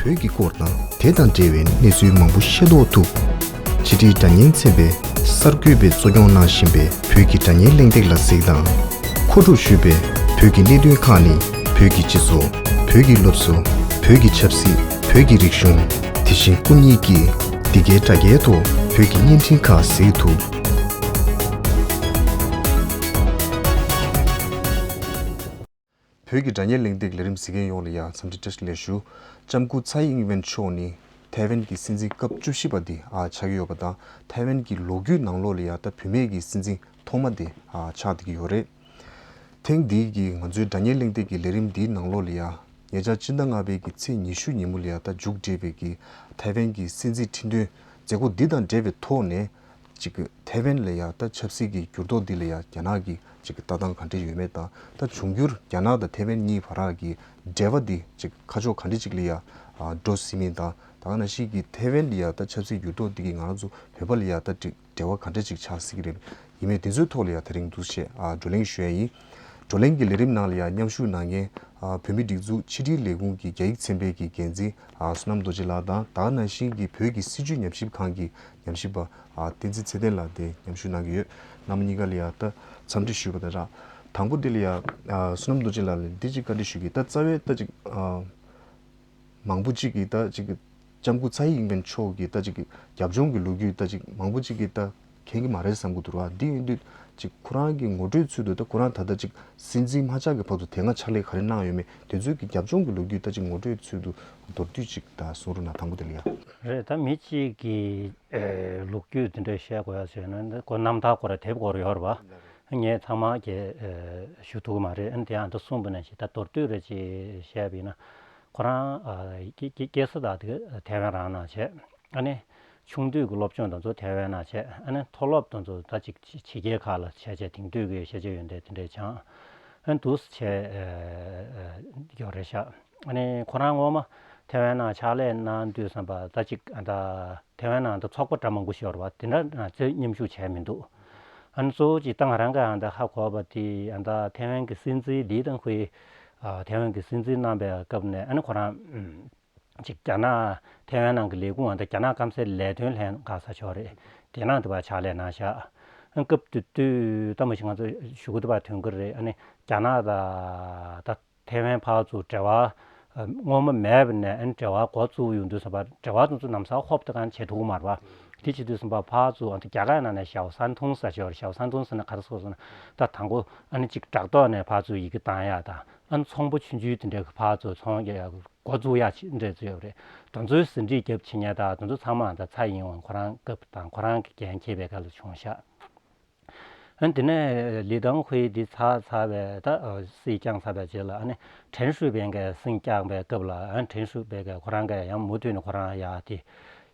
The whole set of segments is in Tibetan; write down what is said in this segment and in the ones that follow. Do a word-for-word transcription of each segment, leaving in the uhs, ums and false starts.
བོད་ཀྱི་སྐོར་དང་དེ་དང་འབྲེལ་བའི་གནས་ཚུལ་མང་པོ་ཤེས་རྟོགས་ཐུབ། ཕྱི་དྲིལ་སྒྲ་སྙན་ཚན་པས་གསར་འགོད་པས་གཙོ་སྐྱོང་གནང་བཞིན་པའི་བོད་ཀྱི་སྒྲ་སྙན་གླེང་སྟེགས་ལ་གཟིགས་དང་། མཁོ་སྒྲུབ་ཞུས་པའི་བོད་ཀྱི་གནད་དོན་ཁག་ནི། བོད་ཀྱི་སྤྱི་ཚོགས། བོད་ཀྱི་སློབ་གསོ། བོད་ཀྱི་ཆབ་སྲིད། བོད་ཀྱི་རིག་གཞུང་། དེ་བཞིན་སྐུ་ཉིད་ཀྱིས་འདི་གའི་དྲ་རྒྱའི་ཐོག་བོད་ཀྱི་བརྙན་འཕྲིན་ཁག་གཟིགས་ཐུབ། བོད་ཀྱི་སྒྲ་སྙན་གླེང་སྟེགས་ལས་རིམ་གཟིགས་མཁན་ཡོངས་ལ་ཡང་འཚམས་འདྲི་བཀྲ་ཤིས་བདེ་ལེགས་ཞུ། ལྕམ་སྐུ་ཚའེ་ཨིན་ཝེན་མཆོག་ནི་ཐའེ་ཝན་གྱི་སྲིད་འཛིན་སྐབས་བཅུ་བཞི་པ་དེ་ཨ་ཆགས་ཀྱི་ཡོད་པ་དང་། ཐའེ་ཝན་གྱི་ལོ་རྒྱུས་ནང་ལོགས་ལ་ཡང་ད་བུད་མེད་ཀྱི་སྲིད་འཛིན་ཐོག་མ་དེ་ཨ་ཆགས་བསྡད་ཀྱི་ཡོད་རེད། ཐེངས་འདིའི་གི་ང་ཚོའི་སྒྲ་སྙན་གླེང་སྟེགས་ཀྱི་ལས་རིམ་འདིའི་ནང་ལོགས་ལ་ཡང་ཉེ་ཆར་སྤྱི་ཟླ་ལྔ་པའི་གི་ཚེས་ཉི་ཤུ་ཉིན་མོ་ལ་ཡང་ད་མཇུག་སྒྲིལ་བའི་གི་ཐའེ་ཝན་གྱི་སྲིད་འཛིན་ཁྲི་འདོན་མཛད་སྒོ་འདི་དང་འབྲེལ་བའི་ཐོག་ནས། ཅིག་གི་ཐའེ་ཝན་ལ་ཡང་ད་ཆབ་སྲིད་ཀྱི་འགྱུར་ལྡོག་འདི་ལ་ཡང་རྒྱ་ནག་གི་ཅིག་གི་ལྟ་སྟངས་ག་འདྲ་ཡོད་མེད་དང་། ད་འབྱུང་འགྱུར་རྒྱ་ནག་དང་ཐའེ་ཝན་གཉིས་བར་གྱི་འབྲེལ་བ་འདི་ཅིག་ཁ་ཕྱོགས་ག་འདྲ་ཅིག་ལ་ཡང་ཨ་འགྲོ་སྲིད་མིན་དང་། ད་ག་ནང་བཞིན་གྱི་ཐའེ་ཝན་ལ་ཡང་ད་ཆབ་སྲིད་འགྱུར་ལྡོག་འདི་གིས་ང་རང་ཚོ་བོད་པ་ལ་ཡང་ད་ཅིག་འབྲེལ་བ་ག་འདྲ་ཅིག་ཆགས་སྲིད་ཀྱི་རེད། ཡིན་མིན་འདི་ཚོའི་ཐོག་ལ་ཡང་དེ་རིང་འདུག་སེ་ཨ་བགྲོ་གླེང་ཞུ་ཡ་ཡིན། བགྲོ་གླེང་གི་ལས་རིམ་ནང་ལ་ཡང་མཉམ་ཞུགས་གནང་མཁན་ཨ་བོད་མིའི་སྒྲིག་འཛུགས་ཕྱི་དྲིལ་ལས་ཁུངས་ཀྱི་རྒྱ་ཡིག་ཚན་པའི་གི་འགན་འཛིན་ཨ་བསོད་ནམས་རྡོ་རྗེ་ལགས་དང་། ད་ག་ནང་བཞིན་གྱི་བོད་ཀྱི་སྲིད་བྱུས་ཉམས་ཞིབ་ཁང་གི་ཉམས་ཞིབ་པ་ཨ་བསྟན་འཛིན་ཚེ་བརྟན་ལགས་དེ་མཉམ་ཞུགས་གནང་གི་ཡོད། རྣམ་པ་གཉིས་ཀ་ལ་ཡང་ད་འཚམས་འདྲི་ཞུས་པ་དང་སྦྲགས། དང་པོ་འདི་ལ་ཡང་ཨ་བསོད་ནམས་རྡོ་རྗེ་ལགས་ལ་འདི་གཅིག་བཀའ་འདྲི་ཞུ་གི། ད་རྩ་བའི་ད་ཅིག་ཨ་མང་པོ་གཅིག་གིས་ད་ཅིག་ལྕམ་སྐུ་ཚའེ་ཨིན་ཝེན་མཆོག་གི་ད་ཅིག་རྒྱབ་ལྗོངས་ཀྱི་ལོ་རྒྱུས་ད་ཅིག་མང་པོ་གཅིག་གིས་ད་མཁྱེན་གྱི་མ་རེད་བསམ་གྱི་འདུག་ར། འདི་ཡིན་དུས་ཅིག་ཁོ་རང་གི་ངོ་སྤྲོད་ཚུལ་དུ་ད་ཁོ་རང་ད་ལྟ་ཅིག་སྲིད་འཛིན་མ་ཆགས་ཀྱི་བར་དུ་དེ་སྔ་ཕྱག་ལས་ག་རེ་གནང་ཡོད་མེད། དེ་ཚོའི་གི་རྒྱབ་ལྗོངས་ཀྱི་ལོ་རྒྱུས་ད་ཅིག་ངོ་སྤྲོད་ཚུལ་དུ་མདོར་བསྡུས་ཅིག་ད་གསུང་རོགས་གནང་། དང་པོ་དེ་ལ་ཡ། རེད། ད་མི་གཅིག་གི་ཨེ་ལོ་རྒྱུས་དེ་འདྲ་བཤད་དགོས་ཡ་བྱས་ན་ད་ཁོ་རྣམ་ཐར་སྐོར་ར་དེབ་སྐོར་ཡོད་རེད་བ། ངས་ཚང་མ་གི་ཨེ་ཞུ་ཐུབ་ཀྱི་མ་རེད། ཨ་ནི་དེ་ཡང་ད་གསུངས་པ་ནང་བཞིན་ད་མདོར་བསྡུས་རེ་ཅིག་བཤད་པ་ཡིན་ན། ཁོ་རང་ཨ་སྐྱེ་སྐྱེ་སྐྱེ་ས་དག་དེ་ཐའེ་ཝན་རང་ནང་བྱས། ཨ་ནི་ཆུང་དུས་ཀྱི་སློབ་སྦྱོང་དང་ཚོ་ཐའེ་ཝན་ནང་བྱས། ཨ་ནི་མཐོ་སློབ་དང་ཚོ་ད་ཅིག་ཕྱི་ཕྱི་རྒྱལ་ཁག་ལ་བྱས་བྱས་དེང་དུས་ཀྱི་ཤེས་བྱ་ཡོན་ཏན་དེ་འདྲས་སྦྱངས། ཨ་ནི་འདུག་སེ་བྱས་ཡོད་རེད་ཤག་ཨ་ནི་ཁོ་རང་སྔོན་མ་ཐའེ་ཝན་ནང་ཕྱག་ལས་གནང་དུས་ཙམ་པ་ད་ཅིག་ཨ་ད་ཐའེ་ཝན་ནང་ད་ཚོགས་པ་འདྲ་མང་པོ་ཞིག་ཡོད་རེད་བ། དེ་འདྲ་ནང་ཚོས་མཉམ་ཞུགས་བྱས་མི་འདུག་ཨ་ནི་གཙོ་བོ་ཅིག་ད་ང་རང་གི་ཨ་ད་ཧ་གོ་བ་དེ་ཨ་ད་ཐའེ་ཝན་གྱི་སྲིད་འཛིན་ལི་ཏང་ཧུའེ་ཨ་ཐའེ་ཝན་གྱི་སྲིད་འཛིན་གནང་པའི་སྐབས་ནས་ཨ་ནི་ཁོ་རང་ཅིག་རྒྱ་ནག་ཐའེ་ཝན་ནང་གི་ལས་ཁུངས་ཨ་ད་རྒྱ་ནག་སྐམ་སའི་ལས་དོན་ལྷན་ཁང་ཟེར་ཡོད་རེད། དེ་ནང་དུ་ཕར་ཕྱག་ལས་གནང་ཤག་ཨ་སྐབས་དེ་དུས་ད་མ་གཞི་ང་ཚོ་གཞུག་གུ་དུ་ཕར་ཐོན་གི་རེད། ཨ་ནི་རྒྱ་ནག་དང་ད་ཐའེ་ཝན་ཕར་ཚུར་འབྲེལ་བ་ཨ་སྔོན་མ་མེད་པ་ནས་ཨ་ནི་འབྲེལ་བ་འགོ་བཙུགས་ཡོང་དུས་ཙམ་པ་འབྲེལ་བ་དེ་ཚོ་ལམ་སང་ཧོབ་ཏེ་གང་བྱེད་ཐུབ་ཀྱི་མ་རེད་བ། དེ་བྱེད་དུས་ཙམ་པ་ཕར་ཚུར་ཨ་ནི་རྒྱ་གར་ནང་ནས་ཞའོ་སན་ཐུང་ཟེར་ཡོད་རེད། ཞའོ་སན་ཐུང་ཟེར་ན་ག་རེ་ཟེར་ཟེར་ན་ད་དང་པོ་ཨ་ནི་ཅིག་དྲ་ཐོག་ནས་ཕར་ཚུར་ཡི་གེ་བཏང་ཡག་དང་། ཨ་ནི་ཚོང་པ་ཆུང་ཆུང་དེ་འདྲའི་ཕར་ཚུར་ཚོང་རྒྱག་ཡག་འགོ་བཙུགས་ཡག་ཅིག་འདྲ་ཚོ་ཡོད་རེད། དེ་ཚོའི་ཟིན་བྲིས་རྒྱབ་བྱེད་མཁན་དང་དེ་ཚོ་ཚང་མ་ད་ཚའེ་ཨིན་ཝེན་ཁོ་རང་སྐབས་དང་ཁོ་རང་གི་འགན་འཁྱེར་བའི་སྐབས་ལ་བྱུང་ཤག་ཨ་ནི་དེ་ནས་ལི་ཏང་ཧུའེ་འདི་ཚར་ཚར་བའི་ད་སྲིད་བསྐྱངས་ཚར་བའི་རྗེས་ལ་ཨ་ནི་ཁྲེན་ཧྲུའུ་ཝེན་གྱིས་སྲིད་བསྐྱངས་པའི་སྐབས་ལ་ཨ་ནི་ཁྲེན་ཧྲུའུ་ཝེན་གྱིས་ཁོ་རང་གིས་ཡང་མུ་མཐུད་ནས་ཁོ་རང་ཡག་དེ་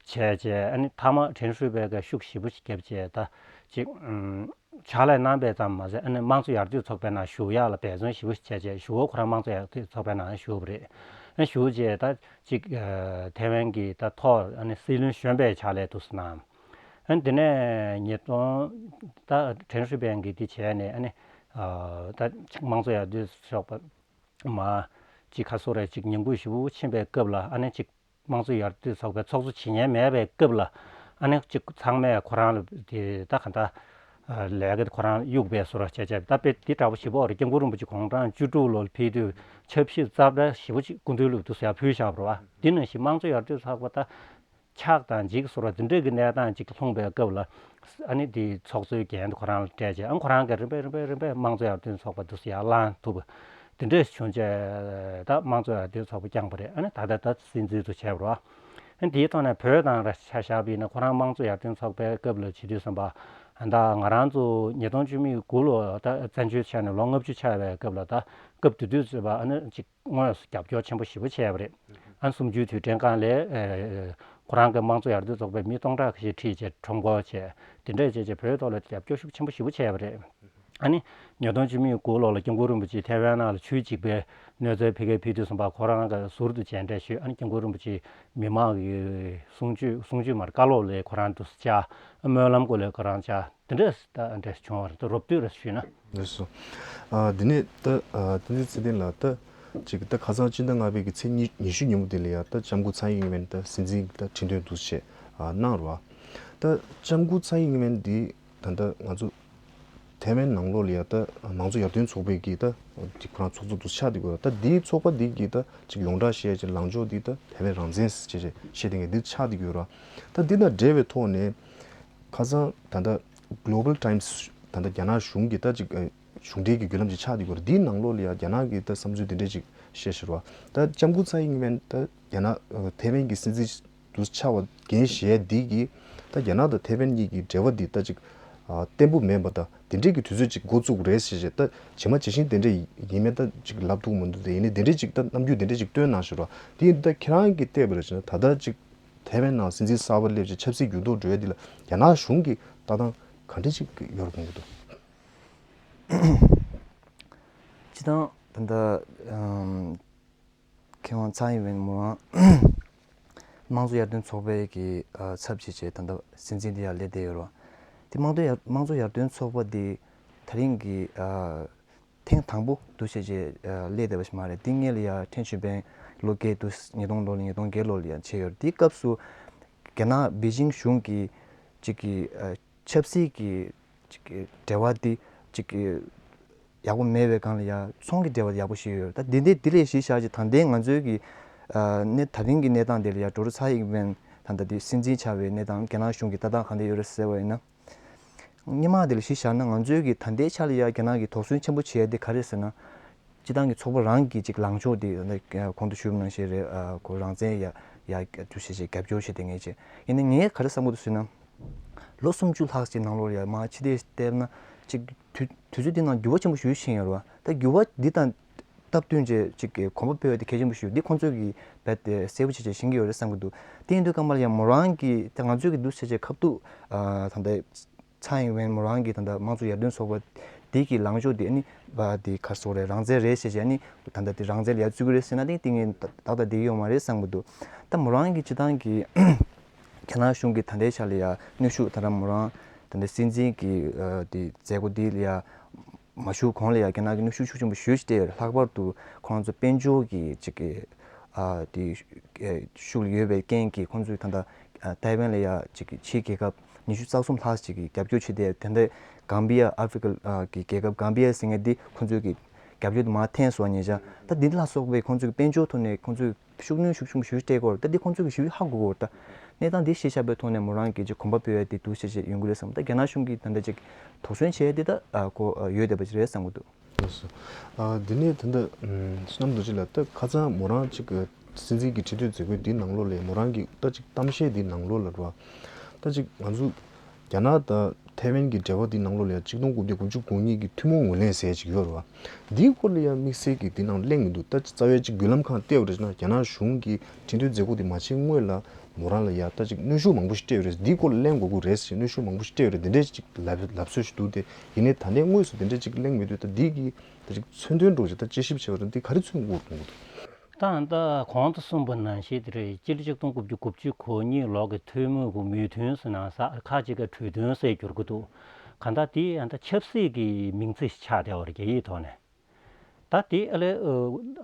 བྱས་བྱས། ཨ་ནི་མཐའ་མ་ཁྲེན་ཧྲུའུ་ཝེན་གྱིས་ཤུགས་ཞེ་པོ་ཞིག་བརྒྱབ་བྱས་ད་ཅིག་ཨུམ། ཕྱག་ལས་གནང་པའི་ཙམ་མ་ཟད་ཨ་ནི་དམངས་གཙོ་ཡར་ཐོན་ཚོགས་པའི་ནང་ཞུགས་ཡག་ལ་འབད་བརྩོན་ཞེ་པོ་བྱས་རྗེས་གཞུག་གུ་ཁོ་རང་དམངས་གཙོ་ཡར་ཐོན་ཚོགས་པའི་ནང་ཞུགས་པ་རེད། ཨ་ནི་ཞུགས་རྗེས་ད་ཅིག་ཨ་ཐའེ་ཝན་གྱི་ད་ཐོག་ཨ་ནི་སྲིད་བློན་གཞོན་པའི་ཕྱག་ལས་འདུག་སེ་གནང་། ཨ་ནི་དེ་ནས་ཉིས་སྟོང་ད་ཁྲེན་ཧྲུའུ་ཝེན་གྱིས་འདི་བྱས་ནས་ཨ་ནི་ཨ་ད་ཅིག་དམངས་གཙོ་ཡར་ཐོན་ཚོགས་པ་མ་ཅིག་ཁ་སོ་རེ་ཅིག་ཉམས་རྒུད་ཞེ་པོ་ཕྱིན་པའི་སྐབས་ལ་ཨ་ནི་ཅིག་དམངས་གཙོ་ཡར་ཐོན་ཚོགས་པའི་ཚོགས་གཙོ་བྱེད་མཁན་མེད་པའི་སྐབས་ལ་ཨ་ནི་གཅིག་ཚང་མས་ཁོ་རང་ལ་དེ་ད་ག་ད་ལས་ཀ་ཁོ་རང་གཡུག་པའི་བཟོ་འདྲ་བྱས་བྱས། ད་དཔེ་འདི་འདྲ་པོ་ཞེ་པོ་རེད། སྐྱབས་མགོན་རིན་པོ་ཆེ་དགུང་གྲངས་བཅུ་དྲུག་ལོ་ལ་ཕེབས་དུས་ཆབ་སྲིད་རྩ་བྲལ་ཞེ་པོ་ཅིག་སྐུ་མདུན་ལ་འདུག་སེ་ཡར་ཕུལ་བཞག་པ་རེད་བ། འདི་ནང་བཞིན་དམངས་གཙོ་ཡར་ཐོན་ཚོགས་པ་ད་ཆག་དང་འཇིག་བཟོ་འདྲ་འདི་འདྲ་གི་གནས་སྟངས་ཅིག་ལྷུང་པའི་སྐབས་ལ་ཨ་ནི་དེ་ཚོགས་གཙོའི་འགན་དེ་ཁོ་རང་ལ་སྤྲད་བྱས། ཨ་ཁོ་རང་གིས་རིམ་པས་རིམ་པས་རིམ་པས་དམངས་གཙོ་ཡར་ཐོན་ཚོགས་པ་འདུག་སེ་ཡར་བསླངས་ཐུབ་པ་དེ་འདྲས་བྱུང་བྱས། ད་དམངས་གཙོ་ཡར་ཐོན་ཚོགས་པ་བསྐྱངས་པ་རེད། ཨ་ནི་ད་ལྟ་ད་སྲིད་འཛིན་དུ་བྱས་པ་རེད་བ། ཨ་ནི་དེའི་ཐོག་ནས་བོད་དང་ར་ཆ་བཞག་པ་ཡིན་ན་ཁོ་རང་དམངས་གཙོ་ཡར་ཐོན་ཚོགས་པའི་སྐབས་ལ་བྱེད་དུས་ཙམ་པ་ད་ང་རང་ཚོ་ཉིས་སྟོང་བཅུ་མེད་དགུ་ལོ་ད་བཙན་བྱོལ་ཆགས་ནས་ལོ་ལྔ་བཅུ་ཆགས་པའི་སྐབས་ལ་ད་སྐབས་དེ་དུས་ཙམ་པ་ཨ་ནི་ཅིག་དངོས་སུ་རྒྱབ་སྐྱོར་ཆེན་པོ་ཞེ་པོ་བྱས་པ་རེད། ཨ་ནི་གསུམ་བཅུའི་དུས་དྲན་སྒང་ལ་ཨེ་ཁོ་རང་གི་དམངས་གཙོ་ཡར་ཐོན་ཚོགས་པའི་མི་སྟོང་ཕྲག་ཁ་ཤས་ཁྲིད་བྱས་ཁྲོམ་སྐོར་བྱས། དེ་འདྲས་བྱས་བྱས་བོད་ཐོག་ལ་རྒྱབ་སྐྱོར་ཤུགས་ཆེན་པོ་ཞེ་པོ་བྱས་པ་རེད། ཨ་ནི་ཉིས་སྟོང་བཅུ་མེད་དགུ་ལོ་ལ་སྐྱབས་མགོན་རིན་པོ་ཆེ་ཐའེ་ཝན་ནང་ལ་ཆོས་འཇིགས་པའི་གནས་ཚུལ་ཕ་གིར་ཕེབས་དུས་ཙམ་པ་ཁོ་རང་གིས་ཟུར་དུ་མཇལ་འཕྲད་ཞུས། ཨ་ནི་སྐྱབས་མགོན་རིན་པོ་ཆེ་མི་མང་གི་གསུང་ཆོས་གསུང་ཆོས་མར་བཀའ་སློབ་ལས་ཁོ་རང་དུ་བཅར། སྨོན་ལམ་སྐོར་ལས་ཁོ་རང་བཅར། དེ་འདྲས་ད་འདྲས་བྱུང་བ་རེད། ད་རོབ་བསྡུས་རེ་ཞུས་ན། ལགས་སོ། ཨ་འདི་ནས་ད་ཨ་བསྟན་འཛིན་ཚེ་བརྟན་ལགས་ད་ ཅིག་ད་ཁ་སང་སྤྱི་ཟླ་ལྔ་པའི་གི་ཚེས་ཉི་ཉི་ཤུ་ཉིན་མོ་དེ་ལ་ཡ་ད་ལྕམ་སྐུ་ཚའེ་ཨིན་ཝེན་ད་སྲིད་འཛིན་གྱི་ད་ཁྲི་འདོན་འདུག་བྱས་ཨ་གནང་རོགས། ད་ལྕམ་སྐུ་ཚའེ་ཨིན་ཝེན་འདི་ད་ལྟ་ང་ཚོ་ཐའེ་ཝན་ནང་ལོགས་ལ་ཡ་ད་མང་གཙོ་ཡར་ཐོན་ཚོགས་པའི་གི་ད་ཅིག་ཁོ་རང་ཚོགས་གཙོ་འདུག་ཆགས་བསྡད་ཡོད་ར། ད་འདིའི་ཚོགས་པ་འདི་གི་ད་ཅིག་ཡོངས་གྲགས་བཤད་ཅིག་ལངས་ཕྱོགས་འདི་ད་ཐའེ་ཝན་རང་བཙན་ཟེར་བྱས་བཤད་བསྡད་མཁན་འདི་ཆགས་བསྡད་ཡོད་ར། ད་འདི་དང་འབྲེལ་བའི་ཐོག་ནས་ཁ་སང་ད་ལྟ་Global Times ད་ལྟ་རྒྱ་ནག་གཞུང་གི་ད་ཅིག་གཞུང་འབྲེལ་གྱི་བརྒྱུད་ལམ་ཅིག་ཆགས་བསྡད་ཡོད་རེད། འདིའི་ནང་ལོགས་ལ་ཡང་རྒྱ་ནག་གི་ད་བསམ་ཚུལ་འདི་འདྲས་ཅིག་བཤད་ཤེས་རོགས། ད་ལྕམ་སྐུ་ཚའེ་ཨིན་ཝེན་ད་རྒྱ་ནག་ཐའེ་ཝན་གྱི་སྲིད་འཛིན་དུ་ཆགས་པ་འགན་བཞེས་འདི་གིས་ད་རྒྱ་ནག་དང་ཐའེ་ཝན་གཉིས་ཀྱི་འབྲེལ་བ་འདི་ད་ཅིག་བརྟན་པོ་མེད་པ་དང་དེ་འདྲས་ཀྱི་དུས་ཚོད་ཅིག་འགོ་བཙུགས་རེད་ཞེས་བྱས། ད་ཇི་མ་ཇི་བཞིན་དེ་འདྲས་ཡིན་མེད་ད་ཅིག་ལབ་ཐུབ་མི་འདུག་དེ་ཡིན་ནའི་དེ་འདྲས་ཅིག་ད་རྣམ་འགྱུར་དེ་འདྲས་ཅིག་སྟོན་གནང་ཤེས་རོགས། དེ་ཡིན་ད་ཁྱེད་རང་གིས་བལྟས་པ་རེད་ཅེ་ན་ད་ལྟ་ཅིག་ཐའེ་ཝན་ནང་སྲིད་འཛིན་གསར་པ་སླེབས་རྗེས་ཆབ་སྲིད་འགྱུར་ལྡོག་འགྲོ་ཡ་འདི་ལ་རྒྱ་ནག་གཞུང་གི་ལྟ་སྟངས་ག་འདྲ་ཞིག་ཡོད་རེད་དགོངས་ཀྱི་འདུག་སྤྱིར་བཏང་ད་ལྟ་ཨམ་མཁས་དབང་ཚའེ་ཨིན་ཝེན་མོ་རང་དམངས་གཙོ་ཡར་ཐོན་ཚོགས་པའི་གི་ཨ་ཚབ་བྱས་བྱས་ད་ལྟ་སྲིད་འཛིན་དེ་ཡར་སླེབས་བསྡད་ཡོད་རེད་བ། དེ་དམངས་གཙོ་ཡར་དམངས་གཙོ་ཡར་ཐོན་ཚོགས་པ་དེ་ད་རིང་གི་ཨ་ཐེངས་དང་པོ་འདུ་བྱས་བྱས་ཨ་སླེབས་བསྡད་པ་ཞིག་མ་རེད། དེ་སྔོན་ལ་ཡ་ཁྲེན་ཆོན་ཕེན་ལོ་བརྒྱད་དུ་ཉིས་སྟོང་ལོ་ལ་ཉིས་སྟོང་བརྒྱད་ལོ་ལ་ཡ་བྱས་ཡོད་རེད། དེའི་སྐབས་སུ་རྒྱ་ནག་པེ་ཅིང་གཞུང་གིས་ཅིག་གི་ཨ་ཆབ་སྲིད་ཀྱི་ཅིག་གི་འབྲེལ་བ་འདི་ཅིག་གི་ཡག་པོ་མེད་པའི་སྒང་ལ་ཡ་ཚོང་གི་འབྲེལ་བ་ཡག་པོ་ཞིག་ཡོད་རེད། ད་འདི་འདི་འདི་ལས་གཞི་བཞག་ཅིག་ད་ལྟའི་ང་ཚོའི་གི་ཨ་གནས་ད་རིང་གི་གནས་སྟངས་འདི་ལ་ཡ་ཀྲོ་ཀྲོ་ཚའེ་ཨིན་ཝེན་ད་ལྟ་འདི་སྲིད་འཛིན་ཆགས་པའི་གནས་སྟངས་རྒྱ་ནག་གཞུང་གི་ལྟ་སྟངས་ག་འདྲ་ཡོད་རེད་ཟེར་བ་ཡིན་ན། སྔོན་མ་དེ་ལ་གཞི་བཞག་ན་ང་ཚོའི་གི་ད་ལྟའི་ཆ་ལ་ཡ་རྒྱ་ནག་གི་དོགས་ཟོན་ཆེན་པོ་བྱེད་ཡ་དེ་ག་རེ་ཟེར་ན། སྤྱི་བཏང་གི་ཚོགས་པ་རང་གི་ཅིག་ལངས་ཕྱོགས་དེ་ད་གོང་དུ་ཞུས་པ་ནང་བཞིན་རེད། ཨ་ཁོ་རང་བཙན་ཡ་ཡ་འདུ་ཤེས་བྱེད་རྒྱབ་སྐྱོར་བྱེད་དེ་ངེས་བྱེད། ཡིན་ན་ངས་ག་རེ་བསམ་གི་འདུག་ཟེར་ན། ལོ་སུམ་ཅུ་ལྷག་ཅིག་ནང་ལོགས་ཡ་མ་ཕྱི་བལྟས་བལྟས་ན་ཅིག་དུས་དུས་ཚོད་འདི་ནང་འགྱུར་བ་ཆེན་པོ་ཞིག་ཕྱིན་ཡོད་རེད་བ། ད་འགྱུར་བ་འདི་དང་སྟབས་བསྟུན་བྱས་ཅིག་གི་གོམ་པ་སྤོས་ཡ་དེ་གལ་ཆེན་པོ་ཞིག་ཡོད། འདི་ཁོང་ཚོས་ཀྱི་རྦད་དེ་གསལ་པོ་བྱས་བྱས་ཤེས་ཀྱི་ཡོད་རེད་བསམ་གྱི་འདུག་དེ་ཡིན་དུས་སྐབས་མ་ལ་ཡང་མོ་རང་གི་ད་ང་ཚོས་ཀྱི་འདུག་བྱས་བྱས་ཁ་ཐུག་ཨ་ད་ལྟ་ཚའེ་ཨིན་ཝེན་མོ་རང་གི་ད་ལྟ་དམངས་གཙོ་ཡར་ཐོན་ཚོགས་པ་དེ་གི་ལངས་ཕྱོགས་དེ་ཨ་ནི་བ་དེ་ག་རེ་ཟེར་དགོས་རེད། རང་བཙན་རེད་བྱས་བྱས་ཨ་ནི་ད་ལྟ་དེ་རང་བཙན་ལ་ཡར་བཙུགས་ཀྱི་རེད་ཟེར་ན་དེ་དེ་ངས་ཏག་ཏག་བསྡད་ཀྱི་ཡོད་མ་རེད་བསམ་གྱི་འདུག་ད་མོ་རང་གི་སྤྱི་བཏང་གི་རྒྱ་ནག་གཞུང་གི་ད་ལྟའི་ཆ་ལ་ཡ་གནོན་ཤུགས་ད་ལྟ་མོ་རང་ད་ལྟ་སྲིད་འཛིན་གྱི་ཨ་དེ་མཛད་སྒོ་དེ་ལ་ཡ་མ་ཞུགས་གོང་ལ་ཡ་རྒྱ་ནག་གི་གནོན་ཤུགས་ཤུགས་ཆེན་པོ་ཞེ་ཅིག་སྤྲད་ཡོད་རེད། ལྷག་པར་དུ་ཁོང་ཚོ་དཔལ་འབྱོར་གྱི་ཅིག་གི་ཨ་དེ་ཨེ་ཤུགས་ཡོད་པའི་རྐྱེན་གྱིས་ཁོང་ཚོས་ད་ལྟ་ཨ་ཐའེ་ཝན་ལ་ཡ་ཅིག་གི་ཕྱིའི་རྒྱལ་ཁབ་ཉི་ཤུ་རྩ་གསུམ་ལྷག་ཅིག་གིས་རྒྱབ་སྐྱོར་བྱས་ཏེ། དེ་འདྲ་གམ་བི་ཡ་ཨ་ཧྥི་རི་ཀ་གི་རྒྱལ་ཁབ་གམ་བི་ཡ་ཟེར་མཁན་འདི་ཁོང་ཚོས་ཀྱི་རྒྱབ་སྐྱོར་དེ་མར་འཐེན་སོང་ཉེ་ཆར། ད་འདི་ལ་སོགས་པའི་ཁོང་ཚོས་ཀྱི་དཔལ་འབྱོར་ཐོག་ནས་ཁོང་ཚོས་ཤུགས་སྣོན་ཤུགས་ཆེན་པོ་ཞེ་ཅིག་སྤྲད་ཀྱི་ཡོད་རེད། ད་འདི་ཁོང་ཚོས་ཀྱི་ཞེ་ཅིག་ཧ་གོ་གི་ཡོད་རེད། ད་གནས་སྟངས་འདི་གཞི་བཞག་པའི་ཐོག་ནས་མོ་རང་གིས་ཅིག་གོམ་པ་སྤོས་ཡ་དེ་འདུག་བྱས་བྱས་ཡོང་གི་རེད་བསམ། ད་རྒྱ་ནག་གཞུང་གིས་ད་ལྟ་ཅིག་དོགས་ཟོན་བྱས་ཡ་དེ་ད་ཨ་གོ་ཨ་ཡོད་བསྡད་པ་ཅིག་རེད་བསམ་གྱི་འདུག་ལགས་སོ། ཨ་འདི་ནས་ད་ལྟ་བསོད་ནམས་རྡོ་རྗེ་ལགས་ད་ཁ་སང་མོ་རང་ཅིག་སྲིད་འཛིན་གྱི་ཁྲི་སྟོན་མཛད་སྒོའི་འདི་ནང་ལོགས་ལ་མོ་རང་གི་ད་ཅིག་གཏམ་བཤད་འདི་ནང་ལོགས་ལ་རེད་བ། ད་ཅིག་ང་ཚོ་རྒྱ་ནག་དང་ཐའེ་ཝན་གྱི་འབྲེལ་བ་འདི་ནང་ལོགས་ལ་ཡང་གཅིག་སྟོང་དགུ་བརྒྱ་དགུ་བཅུ་གོ་གཉིས་ཀྱི་ཐུན་མོང་ངོས་ལེན་ཟེར་ཅིག་ཡོད་རེད་བ། འདིའི་སྐོར་ལ་ཡང་དམིགས་བསལ་གྱི་འདི་ནང་གླེང་མི་འདུག་ད་རྩ་བའི་ཅིག་བརྒྱུད་ལམ་ཁག་བལྟས་པ་རེད་ན་རྒྱ་ནག་གཞུང་གིས་ཁྲི་སྟོན་མཛད་སྒོ་འདི་མ་བྱེད་སྔོན་ལ་མོ་རང་ལ་ཡང་ད་ཅིག་གནོན་ཤུགས་མང་པོ་ཞིག་སྤྲད་ཡོད་རེད། འདིའི་སྐོར་ལ་གླེང་དགོས་ཀྱི་རེད་ཟེར་གནོན་ཤུགས་མང་པོ་ཞིག་སྤྲད་ཡོད་རེད། འདི་འདྲའི་ཅིག་ལབ་ལབ་སྲོལ་ཞིག་འདུག་སྟེ། ཡིན་ནའི་ད་ལྟའི་དངོས་སུ་འདི་འདྲའི་ཅིག་གླེང་མི་འདུག་ད་འདི་གི་ད་ཅིག་མཚོན་དོན་འདྲ་ཅིག་ད་དཔྱད་ཞིབ་བྱས་པ་རེད་ན་འདི་ག་རེ་མཚོན་དགོས་འདུག་ད་ད་གོང་དུ་གསུངས་པ་ནང་བཞིན་དེ་རེད། སྤྱི་ལོ་ཆིག་སྟོང་དགུ་བརྒྱ་དགུ་བཅུ་གོ་གཉིས་ལོ་གི་ཐུན་མོང་གི་མོས་མཐུན་ཟེར་ན་ས་ཁ་ཅིག་ག་གྲོས་མཐུན་ཟེར་བསྒྱུར་གི་འདུག་གང་ལྟར་དེ་ཨ་ད་ཆབ་སྲིད་ཀྱི་མིང་ཚིག་ཞིག་ཆགས་བསྡད་པ་རེད་རྒྱ་ཡིག་ཐོག་ནས། ད་དེ་ཨ་ལས་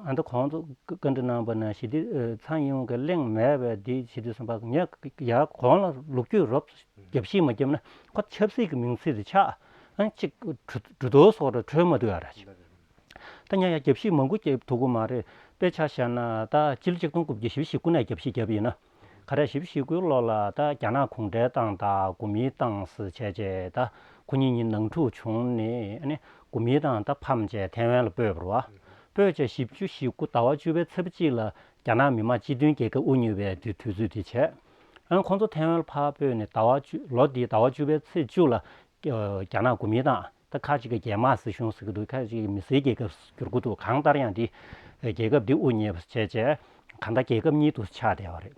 ཨ་ད་གོང་དུ་བཀའ་འདྲི་གནང་པ་ནང་བཞིན་དེ་ཨ་ཚང་ཡོང་གི་གླེང་མེད་པས་དེ་བྱེད་དུས་ཙམ་པ་ངས་ཡར་གོང་ལ་ལོ་རྒྱུས་རོབ་རྒྱབ་བཤིག་མ་བརྒྱབ་ན་ཁོ་ཆབ་སྲིད་ཀྱི་མིང་ཚིག་དེ་ཆགས་ཨ་ཅིག་གྲུ་གྲུ་དོག་སོགས་ར་འཕྲོད་མ་ཐུབ་ཡ་ར་ཅིག་ད་ཉ་ཡ་རྒྱབ་བཤིག་མང་པོ་རྒྱབ་ཐུབ་ཀྱི་མ་རེད། དཔེ་ཆ་བཞག་ན་ད་སྤྱི་ལོ་ཆིག་སྟོང་དགུ་བརྒྱ་བཞི་བཅུ་ཞེ་དགུ་ནས་རྒྱབ་བཤིག་བརྒྱབ་ཡིན་ན། ག་རེ་བཞི་བཅུ་ཞེ་དགུའི་ལོ་ལ་ད་རྒྱ་ནག་གུང་ཁྲན་ཏང་དང་གོ་མིན་ཏང་ཟེར་བྱས་བྱས་ད་ཁོ་གཉིས་གཉིས་ནང་འཁྲུག་བྱུང་ནས་ཨ་ནི་གོ་མིན་ཏང་ད་ཕམ་བྱས་ཐའེ་ཝན་ལ་སྤོས་པ་རེད་བ། སྤོས་བྱས་བཞི་བཅུ་ཞེ་དགུ་ཟླ་བ་བཅུ་པའི་ཚེས་པ་གཅིག་ལ་རྒྱ་ནག་མི་དམངས་སྤྱི་མཐུན་རྒྱལ་ཁབ་དབུ་བརྙེས་པའི་དུས་དུས་ཚོད་དེ་བྱས། ཨ་ནི་ཁོང་ཚོ་ཐའེ་ཝན་ལ་ཕར་སྤོས་ནས་ཟླ་བ་བཅུ་ལོ་འདིའི་ཟླ་བ་བཅུ་པའི་ཚེས་བཅུ་ལ་རྒྱ་ནག་གོ་མིན་ཏང་ད་ཁ་ཅིག་གིས་རྒྱལ་དམངས་སྲིད་གཞུང་ཟེར་གྱི་འདུག་ཁ་ཅིག་གིས་མི་སེར་རྒྱལ་ཁབ་བསྒྱུར་གྱི་འདུག་གང་ལྟར་ཡང་འདི་རྒྱལ་ཁབ་འདི་དབུ་བརྙེས་པ་བྱས་བྱས་གང་ལྟར་རྒྱལ་ཁབ་གཉིས་དུ་ཆགས་བསྡད་པ་རེད།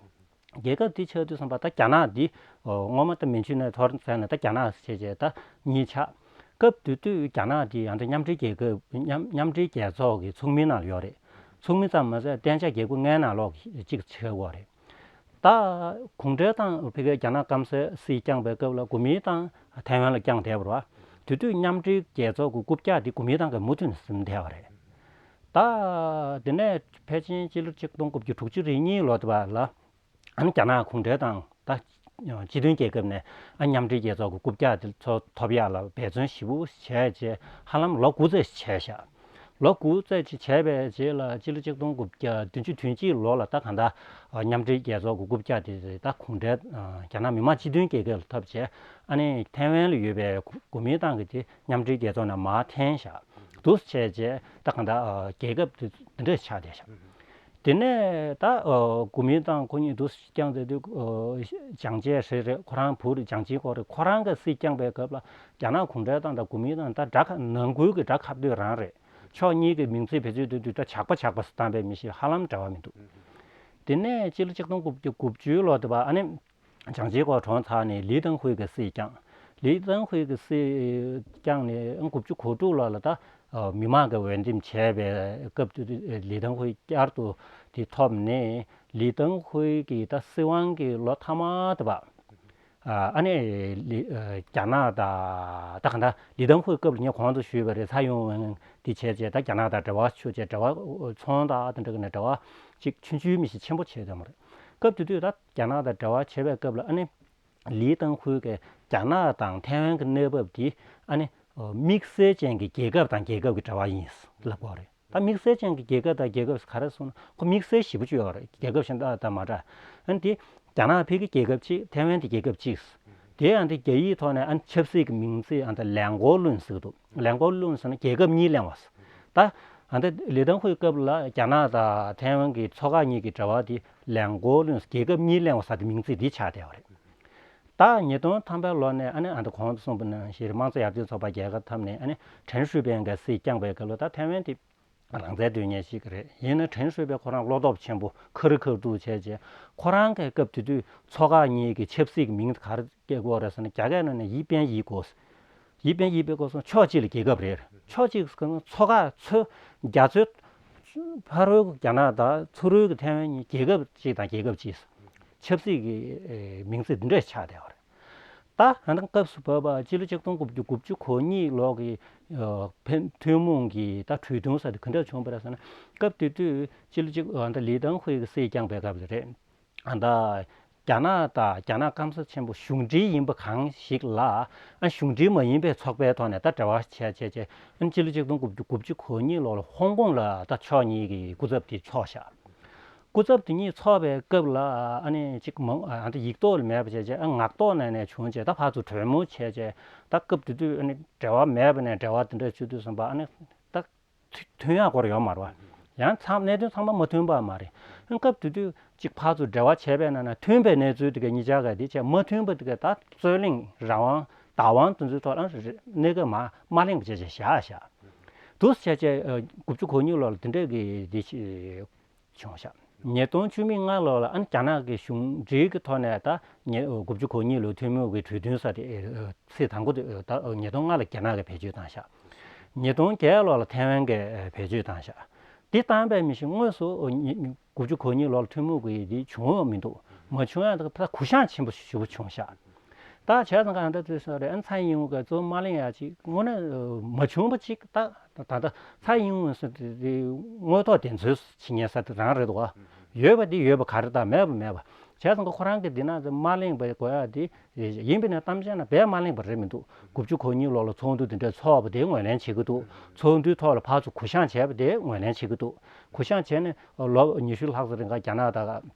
རྒྱལ་ཁབ་འདི་ཆགས་དུས་ཙམ་པ་ད་རྒྱ་ནག་འདི་སྔོན་མ་ད་མན་ཇུ་ནས་ཐོར་ཟེར་ནས་ད་རྒྱ་ནག་བྱས་བྱས་ད་གཉིས་ཆགས། སྐབས་དེ་དུས་རྒྱ་ནག་འདི་ཡང་ད་མཉམ་འབྲེལ་རྒྱལ་ཁབ་མཉམ་མཉམ་འབྲེལ་རྒྱལ་ཚོགས་ཀྱི་ཚོགས་མི་ནང་ལ་ཡོད་རེད། ཚོགས་མི་ཙམ་མ་ཟད་གཏན་འཇགས་རྒྱལ་ཁབ་ལྔའི་ནང་ལོགས་གཅིག་ཆགས་ཡོད་རེད། ད་གུང་ཁྲན་ཏང་ཕ་གིར་རྒྱ་ནག་སྐམ་སའི་སྲིད་བསྐྱངས་པའི་སྐབས་ལ་གོ་མིན་ཏང་ཐའེ་ཝན་ལ་བསྐྱངས་བསྡད་པ་རེད་བ། དེ་དུས་མཉམ་འབྲེལ་རྒྱལ་ཚོགས་ཀྱི་རྐུབ་བཀྱག་འདི་གོ་མིན་ཏང་གིས་མུ་མཐུད་ནས་ཟིན་བསྡད་པ་རེད། ད་དེ་ནས་ཕལ་ཆེར་སྤྱི་ལོ་ཆིག་སྟོང་དགུ་བརྒྱ་དྲུག་ཅུ་རེ་གཉིས་ལོ་དེ་བ་ལ། ཨ་ནི་རྒྱ་ནག་གུང་ཁྲན་ཏང་ད་སྤྱི་མཐུན་རྒྱལ་ཁབ་ནས་ཨ་མཉམ་འབྲེལ་རྒྱལ་ཚོགས་ཀྱི་རྐུབ་བཀྱག་དེ་ཚོ་ཐོབ་ཡག་ལ་འབད་བརྩོན་ཞེ་པོ་བྱས་རྗེས་ཧ་ལམ་ལོ་དགུ་ཙམ་ཞིག་བྱས་ཤག་ལོ་དགུ་ཙམ་ཞིག་བྱས་པའི་རྗེས་ལ་སྤྱི་ལོ་ཆིག་སྟོང་དགུ་བརྒྱ་བདུན་ཅུ་དོན་གཅིག་ལོ་ལ་ད་གང་ལྟར་མཉམ་འབྲེལ་རྒྱལ་ཚོགས་ཀྱི་རྐུབ་བཀྱག་དེ་ད་གུང་ཁྲན་རྒྱ་ནག་མི་དམངས་སྤྱི་མཐུན་རྒྱལ་ཁབ་ལ་ཐོབ་བྱས། ཨ་ནི་ཐའེ་ཝན་ལ་ཡོད་པའི་གོ་མིན་ཏང་གི་དེ་མཉམ་འབྲེལ་རྒྱལ་ཚོགས་ནང་མར་འཐེན་བཞག་འདུག་བྱས་རྗེས་ད་གང་ལྟར་རྒྱལ་ཁབ་དེ་འདི་འདྲ་ཆགས་བསྡད་ཤག་དེ་ནས་ད་གོ་མིན་ཏང་ཁོ་གཉིས་འདུག་བསྐྱངས་ཏེ་དུས་ཅང་ཅེ་ཧྲི་རེད། ཁོ་རང་བུ་རེད། ཅང་ཅིན་ཀོ་རེད། ཁོ་རང་གི་སྲིད་བསྐྱངས་པའི་སྐབས་ལ་རྒྱ་ནག་གུང་ཁྲན་ཏང་དང་གོ་མིན་ཏང་ད་དགྲ་ཁ་ནང་ཁུལ་གྱི་དགྲ་ཁ་གཏད་རང་རེད། ཕྱོགས་གཉིས་ཀྱི་མིང་ཚིག་བེད་སྤྱོད་དུ་དུས་ད་ཇག་པ་ཇག་པ་ཟེར་བཏང་པའི་མི་ཞིག་ཧ་ལམ་འབྲེལ་བ་མི་འདུག་དེ་ནས་སྤྱི་ལོ་ཆིག་སྟོང་དགུ་བརྒྱ་དགུ་བཅུ་ལོ་དེ་བ་ཨ་ནི། ཅང་ཅིན་ཀོ་གྲོངས་ཚར་ནས་ལི་ཏང་ཧུའེ་གི་སྲིད་བསྐྱངས། ལི་ཏང་ཧུའེ་གི་སྲིད་བསྐྱངས་ནས་དགུ་བཅུ་གོ་དྲུག་ལོ་ལ་ད་མི་མང་གི་འོས་འདེམས་བྱས་པའི་སྐབས་དེ་དུས་ལི་ཏང་ཧུའེ་བསྐྱར་དུ་དེ་ཐོབ་ནས་ལི་ཏང་ཧུའེ་གི་ད་སྲིད་དབང་གི་ལོ་མཐའ་མ་དེ་བ། ཨ་ནི་ལི་རྒྱ་ནག་དང་ད་ག་ད་ལི་ཏང་ཧུའེ་སྐབས་ལ་ངས་གོང་དུ་ཞུས་པ་རེད། ཚའེ་ཡུང་ཝེན་དེ་བྱས་རྗེས་ད་རྒྱ་ནག་དང་འབྲེལ་བ་ཆོད་རྗེས་འབྲེལ་བ་ཚོང་དང་དེ་འདྲ་གི་ནས་འབྲེལ་བ་ཅིག་ཆུང་ཆུང་མི་ཞིག་ཆེན་པོ་བྱས་ཡོད་མ་རེད། སྐབས་དེ་དུས་ད་རྒྱ་ནག་དང་འབྲེལ་བ་བྱེད་པའི་སྐབས་ལ་ཨ་ནི། ལི་ཏང་ཧུའེ་གིས་རྒྱ་ནག་དང་ཐའེ་ཝན་གྱི་གནས་བབ་དེ་ཨ་ནི་དམིགས་བསལ་ཅན་གྱི་རྒྱལ་ཁབ་དང་རྒྱལ་ཁབ་ཀྱི་འབྲེལ་བ་ཡིན་ལབ་ཀྱི་ཡོད་རེད། ད་དམིགས་བསལ་ཅན་གྱི་རྒྱལ་ཁབ་དང་རྒྱལ་ཁབ་ག་རེ་ཟེར་ན་ཁོ་དམིགས་བསལ་ཞེ་པོ་ཅིག་ཡོད་རེད། རྒྱལ་ཁབ་གཞན་དག་དང་མ་འདྲ། ཨ་ནི་དེ་རྒྱ་ནག་ཕ་གི་རྒྱལ་ཁབ་གཅིག་ཐའེ་ཝན་དེ་རྒྱལ་ཁབ་གཅིག་དེ་ཡང་དེ་རྒྱ་ཡིག་ཐོག་ནས་ཨ་ནི་ཆབ་སྲིད་ཀྱི་མིང་ཚིག་ཨ་ནི་ད་ལན་གོ་ལུན་ཟེར་གྱི་འདུག་ལན་གོ་ལུན་ཟེར་ན་རྒྱལ་ཁབ་གཉིས་གླེང་བ་ཟེར། ད་ཨ་ནི་ད་ལི་ཏང་ཧུའེ་སྐབས་ལ་རྒྱ་ནག་དང་ཐའེ་ཝན་གྱི་མཚོ་འགག་གཉིས་ཀྱི་འབྲེལ་བ་དེ་ལན་གོ་ལུན་ཟེར་རྒྱལ་ཁབ་གཉིས་གླེང་བ་ཟེར་དེ་མིང་ཚིག་འདི་ཆགས་བསྡད་པ་རེད། ད་ཉིས་སྟོང་ཐམ་པའི་ལོ་ནས་ཨ་ནི་ཨ་ནི་གོང་དུ་གསུངས་པ་ནང་བཞིན་དམངས་གཙོ་ཡར་ཐོན་ཚོགས་པ་རྒྱལ་ཁ་ཐོབ་ནས་ཨ་ནི་ཁྲེན་ཧྲུའུ་ཕིང་གིས་སྲིད་བསྐྱངས་པའི་སྐབས་ལ་ད་ཐའེ་ཝན་དེ་རང་བཙན་འདོད་མཁན་ཞིག་རེད། ཡིན་ན་ཁྲེན་ཧྲུའུ་ཕིང་ཁོ་རང་བློ་སྟོབས་ཆེན་པོ་ཁ་རི་ཁ་ཐུག་བྱས་རྗེས་ཁོ་རང་གི་སྐབས་དེ་དུས་མཚོ་འགག་གཉིས་ཀྱི་ཆབ་སྲིད་ཀྱི་མིང་དེ་ག་རེ་སྐྱེ་དགོས་རེད་ཟེར་ན་རྒྱ་སྐད་ནང་ནས་一边一国 一边一国 སོང་ཕྱོགས་གཅིག་ལ་རྒྱལ་ཁབ་རེད། ཕྱོགས་གཅིག་གི་མཚོ་འགག་མཚོ་རྒྱ་མཚོའི་ཕ་རོལ་རྒྱ་ནག་དང་ཚུ་རོལ་གྱི་ཐའེ་ཝན་གཉིས་རྒྱལ་ཁབ་གཅིག་དང་རྒྱལ་ཁབ་གཅིག་ཆབ་སྲིད་ཀྱི་མིང་ཚིག་འདི་འདྲ་ཆགས་བསྡད་པ་རེད། ད་ཧ་ད་སྐབས་སུ་བབས་པ་སྤྱི་ལོ་ཆིག་སྟོང་དགུ་བརྒྱ་དགུ་བཅུ་གོ་གཉིས་ལོ་གི་ཕན་ཐུན་མོང་གི་ད་གྲོས་མཐུན་ཟེར་དེ་ག་འདྲ་བྱུང་བ་རེད་ཟེར་ན་སྐབས་དེ་དུས་སྤྱི་ལོ་གཅིག་ད་ལི་ཏང་ཧུའེ་གི་སྲིད་བསྐྱངས་པའི་སྐབས་དེ་རེད། ཨ་ད་རྒྱ་ནག་དང་རྒྱ་ནག་སྐམ་ས་ཆེན་པོ་གཞུང་འབྲེལ་ཡིན་པ་གང་ཞིག་ལ་ཨ་གཞུང་འབྲེལ་མ་ཡིན་པའི་ཚོགས་པའི་ཐོག་ནས་ད་འབྲེལ་བ་བྱས་བྱས་བྱས་ཨ་སྤྱི་ལོ་ཆིག་སྟོང་དགུ་བརྒྱ་དགུ་བཅུ་གོ་གཉིས་ལོ་ལ་ཧོང་ཀོང་ལ་ད་ཕྱོགས་གཉིས་ཀྱི་སྐུ་ཚབ་དེ་ཚོགས་ཤག་སྐུ་ཚབ་དེ་གཉིས་ཚོགས་པའི་སྐབས་ལ་ཨ་ནི་གཅིག་མང་ཨ་ད་ཡིག་ཐོག་ལ་མེད་པ་བྱས་བྱས་ཨ་ངག་ཐོག་ནས་ནས་བྱུང་བྱས་ད་ཕར་ཚུར་གྲོས་མོལ་བྱས་བྱས་ད་སྐབས་དེ་དུས་ཨ་ནི་འབྲེལ་བ་མེད་པ་ནས་འབྲེལ་བ་དེ་འདྲ་བྱུང་དུས་ཙམ་པ་ཨ་ནི་ད། མཐུན་ཡག་སྐོར་ཡོད་མ་རེད་བ། ཡང་ཚང་གནད་དོན་ཚང་མ་མ་མཐུན་པ་མ་རེད། སྐབས་དེ་དུས་གཅིག་ཕར་ཚུར་འབྲེལ་བ་བྱས་པའི་ནང་ན་མཐུན་པའི་གནས་ཚུལ་དེ་ག་གཉིས་ཆ་ག་དེ་བྱས་མ་མཐུན་པ་དེ་ག་ད་རྩོད་གླེང་རང་དབང་བདག་དབང་དེ་ཚོའི་ཐོག་ལ་གནས་སྐབས་མ་མ་གླེང་བ་བྱས་བྱས་བཞག་བཞག་འདུག་བྱས་བྱས་དགུ་བཅུ་གོ་གཉིས་ལོ་ལ་དེ་འདྲས་ཀྱི་དེ་བྱུང་བཞག་ཉིས་སྟོང་བཅུ་མེད་ལྔ་ལོ་ལ་ཨ་ནི་རྒྱ་ནག་གི་གཞུང་འབྲེལ་གྱི་ཐོག་ནས་ད་ཉེ་དགུ་བཅུ་གོ་གཉིས་ལོའི་ཐུན་མོང་གི་གྲོས་མཐུན་ས་དེ་ཚེས་དང་པོ་དེ་ད་ཉིས་སྟོང་ལྔ་ལ་རྒྱ་ནག་གིས་བེད་སྤྱོད་བཏང་ཤག་ཉིས་སྟོང་བརྒྱད་ལོ་ལ་ཐའེ་ཝན་གྱིས་བེད་སྤྱོད་བཏང་ཤག་དེ་བཏང་པའི་མི་ཞིག་དངོས་སུ་དགུ་བཅུ་གོ་གཉིས་ལོ་ལ་ཐུན་མོང་གི་དེ་བྱུང་བ་མི་འདུག་མ་བྱུང་ཡང་ད་གུ་ཡངས་ཆེན་པོ་ཞེ་པོ་བྱུང་ཤག་ད་བྱས་ཙང་གང་ལྟར་དུས་སུ་རེད་ཨ་ནི་ཚའེ་ཡིན་ཝུ་གིས་གཙོ་བོ་མ་གླེང་ཡག་ཅིག་དངོས་གནས་མ་བྱུང་བ་ཅིག་ད་ད་ད་ཚའེ་ཡིན་ཝུ་ཟེར་དེ་དངོས་ཐོག་བདེན་འཚོལ་བྱེད་མཁན་ས་དེ་རང་རེད་འདུག་ག་ཡོད་པ་དེ་ཡོད་པ་ག་རེ་དང་མེད་པ་མེད་པ། བྱས་ཙང་ཁོ་རང་གིས་འདི་ན་མ་གླེང་བ་དགོས་ཡག་དེ་ཡིན་པས་ན་གཏམ་བཤད་ན་རྦད་མ་གླེང་བ་རེད་མི་འདུག་དགུ་བཅུ་གོ་གཉིས་ལོ་ལ་ཚོགས་འདུ་དེ་འདྲ་ཚོགས་པ་དེ་ངོས་ལེན་བྱེད་ཀྱི་འདུག་ཚོགས་འདུའི་ཐོག་ལ་ཕར་ཚུར་གུ་ཡངས་བྱས་པ་དེ་ངོས་ལེན་བྱེད་ཀྱི་འདུག་གུ་ཡངས་བྱས་ནས་ལོ་ཉི་ཤུ་ལྷག་ཙམ་རིང་ག་རྒྱ་ནག་དང་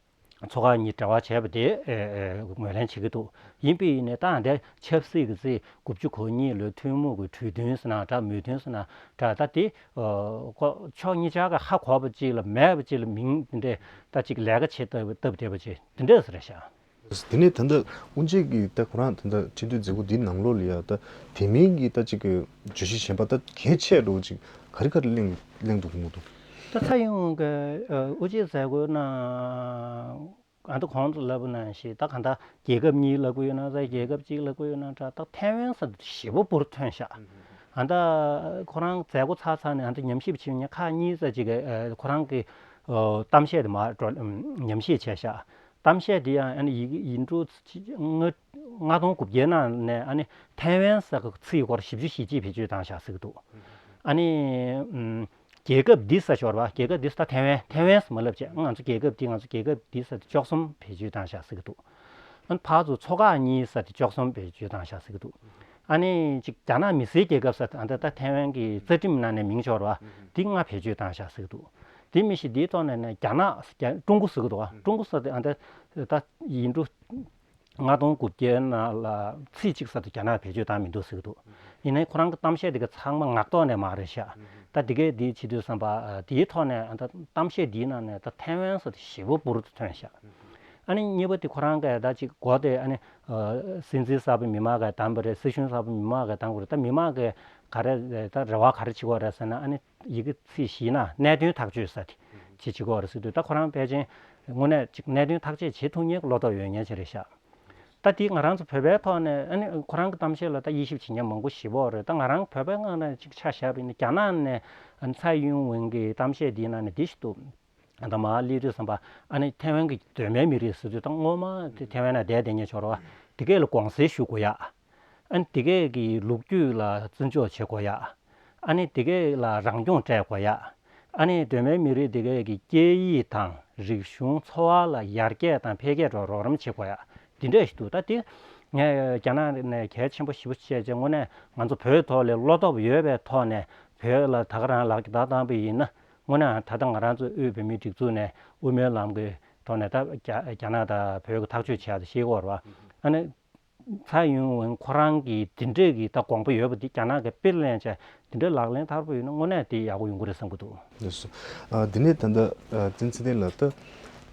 མཚོ་འགག་གཉིས་འབྲེལ་བ་བྱས་པ་དེ་ཨེ་ཨེ་ངོས་ལེན་བྱེད་ཀྱི་འདུག་ཡིན་པས་ཡིན་ནའི་ད་འདི་ཆབ་སྲིད་ཀྱི་རྩིས་དགུ་བཅུ་གོ་གཉིས་ལོའི་ཐུན་མོང་གི་གྲོས་མཐུན་ཟེར་ན་འདྲ་མོས་མཐུན་ཟེར་ན་འདྲ་ད་དེ་ཨ་ཁོ་ཕྱོགས་གཉིས་ཆ་ག་ཧ་གོ་བ་ཅིག་ལ་མེད་པ་ཅིག་ལ་མིང་འདི་འདྲས་ད་ཅིག་ལས་ཀ་བྱེད་སྟབས་སྟབས་བདེ་བ་ཅིག་འདི་འདྲས་ཟེར་ཤག་དེ་ནས་ད་ལྟ་དབུ་འབྱེད་ཀྱི་ད་ཁོ་རང་ད་ལྟ་ཁྲི་འདོན་མཛད་སྒོ་འདིའི་ནང་ལོགས་ལ་ཡ་ད་དེ་མིན་གྱི་ད་ཅིག་གི་བརྗོད་གཞི་གཞན་པ་ད་གལ་ཆེ་འགྲོ་ཅིག་ག་རེ་ག་རེ་གླེང་གླེང་འདུག་གི་མི་འདུག་ད་ཚའེ་ཡིན་ཝུ་གིས་དབུ་འབྱེད་མཛད་སྒོའི་ནང་ཨ་ད་གོང་དུ་ལབ་པ་ནང་བཞིན་ད་གང་ལྟར་རྒྱལ་ཁབ་གཉིས་ལབ་ཀྱི་ཡོད་ན་ད་རྒྱལ་ཁབ་གཅིག་ལབ་ཀྱི་ཡོད་ན་ད་ད་ཐའེ་ཝན་ཟེར་དུས་ཞེ་པོ་འབུར་ཐོན་ཤག་ཨ་ད་ཁོ་རང་མཛད་སྒོ་ཚར་ཚར་ནས་ཨ་ད་ཉམས་ཞིབ་བྱེད་མཁན་ཁག་གཉིས་ཙམ་ཅིག་གིས་ཁོ་རང་གི་གཏམ་བཤད་དེ་མར་འགྲོ་ཉམས་ཞིབ་བྱས་ཤག་གཏམ་བཤད་དེ་ཡང་ཨ་ནི་ཡིག་ཡིག་འབྲུ་ལྔ་ལྔ་སྟོང་དགུ་བརྒྱའི་ནང་ནས་ཨ་ནི་ཐའེ་ཝན་ཟེར་གི་ཚིག་སྐོར་བཞི་བཅུ་ཞེ་གཅིག་བེད་སྤྱོད་བཏང་ཤག་ཟེར་གི་འདུག་ཨ་ནི་ རྒྱལ་ཁབ་འདི་ཟེར་ཞོར་བ། རྒྱལ་ཁབ་འདི་ཟེར་ད་ཐའེ་ཝན། ཐའེ་ཝན་ཟེར་མ་ལབ་བྱས། ང་ཚོ་རྒྱལ་ཁབ་འདི། ང་ཚོ་རྒྱལ་ཁབ་འདི་ཟེར་ཏེ་བཅུ་གསུམ་བེད་སྤྱོད་བཏང་བཞག་ཟེར་གི་འདུག་ཨ་ནི་ཕར་ཚུར་མཚོ་འགག་གཉིས་ཟེར་ཏེ་བཅུ་གསུམ་བེད་སྤྱོད་བཏང་བཞག་ཟེར་གི་འདུག་ཨ་ནི་ཅིག་རྒྱ་ནག་མི་སེར་རྒྱལ་ཁབ་ཟེར་ཏེ། ཨ་ད་ད་ཐའེ་ཝན་གྱི་རྩ་ཁྲིམས་ནང་ནས་མིང་ཤོར་བ་འདི་ལྔ་བེད་སྤྱོད་བཏང་བཞག་ཟེར་གི་འདུག་དེ་མི་ཤེས། འདིའི་ཐོག་ནས་ནས་རྒྱ་ནག་རྒྱ་ཀྲུང་གོ་ཟེར་གི་འདུག་ཀྲུང་གོ་ཟེར་ཏེ། ཨ་ད་ད་ཡིན་འགྲོ། ལྔ་སྟོང་དགུ་བརྒྱའི་ནང་ལ་ཚིག་གཅིག་ཟེར་ཏེ་རྒྱ་ནག་བེད་སྤྱོད་བཏང་མི་འདུག་ཟེར་གི་འདུག་ཡིན་ནའི་ཁོ་རང་གི་གཏམ་བཤད་དེ་ག་ཚང་མ་ངག་ཐོག་ནས་མ་རེད་ཤག་ད་དེ་གས་འདི་བྱེད་དུས་ཙམ་པ། ཨ་དེའི་ཐོག་ནས། ཨ་ད་གཏམ་བཤད་འདིའི་ནང་ནས་ད་ཐའེ་ཝན་ཟེར་ཏེ་ཞེ་པོ་འབུར་དུ་ཐོན་ཤག་ཨ་ནི་གཉིས་པ་དེ་ཁོ་རང་གིས་ད་ཅིག་མགོ་དེ། ཨ་ནི་ཨ་སྲིད་འཛིན་གསར་པ་མི་མང་གིས་བདམས་པ་རེད། སྲིད་གཞུང་གསར་པ་མི་མང་གིས་བདམས་པ་རེད། ད་མི་མང་གིས་ག་རེ་ད་རེ་བ་ག་རེ་བྱེད་ཀྱི་ཡོད་རེད་ཟེར་ན། ཨ་ནི་ཡི་གེ་ཚིག་བཞི་ནང་གནད་དོན་ཐག་གཅོད་ཟེར་ཏེ་ཅིག་བྱེད་ཀྱི་ཡོད་རེད་ཟེར་དུས། ད་ཁོ་རང་ཕལ་ཆེར་དངོས་གནས་ཅིག་གནད་དོན་ཐག་གཅོད་བྱེད་ཐུབ་མཁན་གྱི་བློ་སྟོབས་ཡོད་མཁན་ཅིག་རེད་ཤག་ད་དེ་ང་རང་ཚོ་བོད་པའི་ཐོག་ནས། ཨ་ནི་ཁོ་རང་གི་གཏམ་བཤད་ལ་ད་དབྱེ་ཞིབ་བྱེད་མཁན་མང་པོ་ཞེ་པོ་རེད། ད་ང་རང་བོད་པའི་ངོས་ནས་ཅིག་ཆ་བཞག་པ་ཡིན་ན། རྒྱ་ནག་ནས་ཨ་ནི་ཚའེ་ཡུན་ཝེན་གྱི་གཏམ་བཤད་འདིའི་ནང་ནས་འདི་ཞིག་འདུག་ད་མར་སླེབས་དུས་ཙམ་པ། ཨ་ནི་ཐའེ་ཝན་གྱི་གདོད་མའི་མི་རིགས་ཟེར་དུས། ད་སྔོན་མ་དེ་ཐའེ་ཝན་ན་བསྡད་བསྡད་མཁན་ཤོར་བ་དེ་གས་ལ་དགོངས་སེལ་ཞུ་དགོས་ཡ། ཨ་ནི་དེ་གས་ཀྱི་ལོ་རྒྱུས་ལ་བརྩི་འཇོག་བྱེད་དགོས་ཡ། ཨ་ནི་དེ་གས་ལ་རང་སྐྱོང་སྤྲད་དགོས་ཡ། ཨ་ནི་གདོད་མའི་མི་རིགས་དེ་གས་ཀྱི་སྐད་ཡིག་དང་རིག་གཞུང་འཚོ་བ་ལ་ཡར་རྒྱས་དང་འཕེལ་རྒྱས་འགྲོ་རོགས་རམ་བྱེད་དགོས་ཡ། འདི་འདྲ་ཞིག་འདུག་ད་དེ་ངས་རྒྱ་ནག་ནས་གལ་ཆེན་པོ་ཞེ་པོ་བྱས་བྱས། དངོས་གནས་ང་ཚོ་བོད་ཐོག་ལ་བློ་སྟོབས་ཡོད་པའི་ཐོག་ནས། བོད་ལ་ད་ག་རང་ལག་གི་བརྡ་བཏང་པ་ཡིན་ན། དངོས་གནས་ད་ལྟ་ང་རང་ཚོ་དབུས་བོད་མིའི་སྒྲིག་འཛུགས་ནས་དབུ་མའི་ལམ་གྱི་ཐོག་ནས་ད་རྒྱ་རྒྱ་ནག་དང་བོད་ཀྱི་ཐག་གཅོད་བྱས་ཏེ་ཤེས་ཀྱི་ཡོད་རེད་བ། ཨ་ནི་ཚའེ་ཡུན་ཝེན་ཁོ་རང་གིས་འདི་འདྲས་ཀྱི་ད་དགོངས་པ་ཡོད་པ་འདི། རྒྱ་ནག་གིས་དཔེ་ལེན་བྱས་འདི་འདྲས་ལག་ལེན་བསྟར་བ་ཡིན་ན། དངོས་གནས་དེ་ཡག་པོ་ཡོང་གི་རེད་བསམ་གྱི་འདུག་ལགས་སོ། ཨ་འདི་ནས་ད་ལྟ་ཨ་བསྟན་འཛིན་ཚེ་བརྟན་ལགས། ད་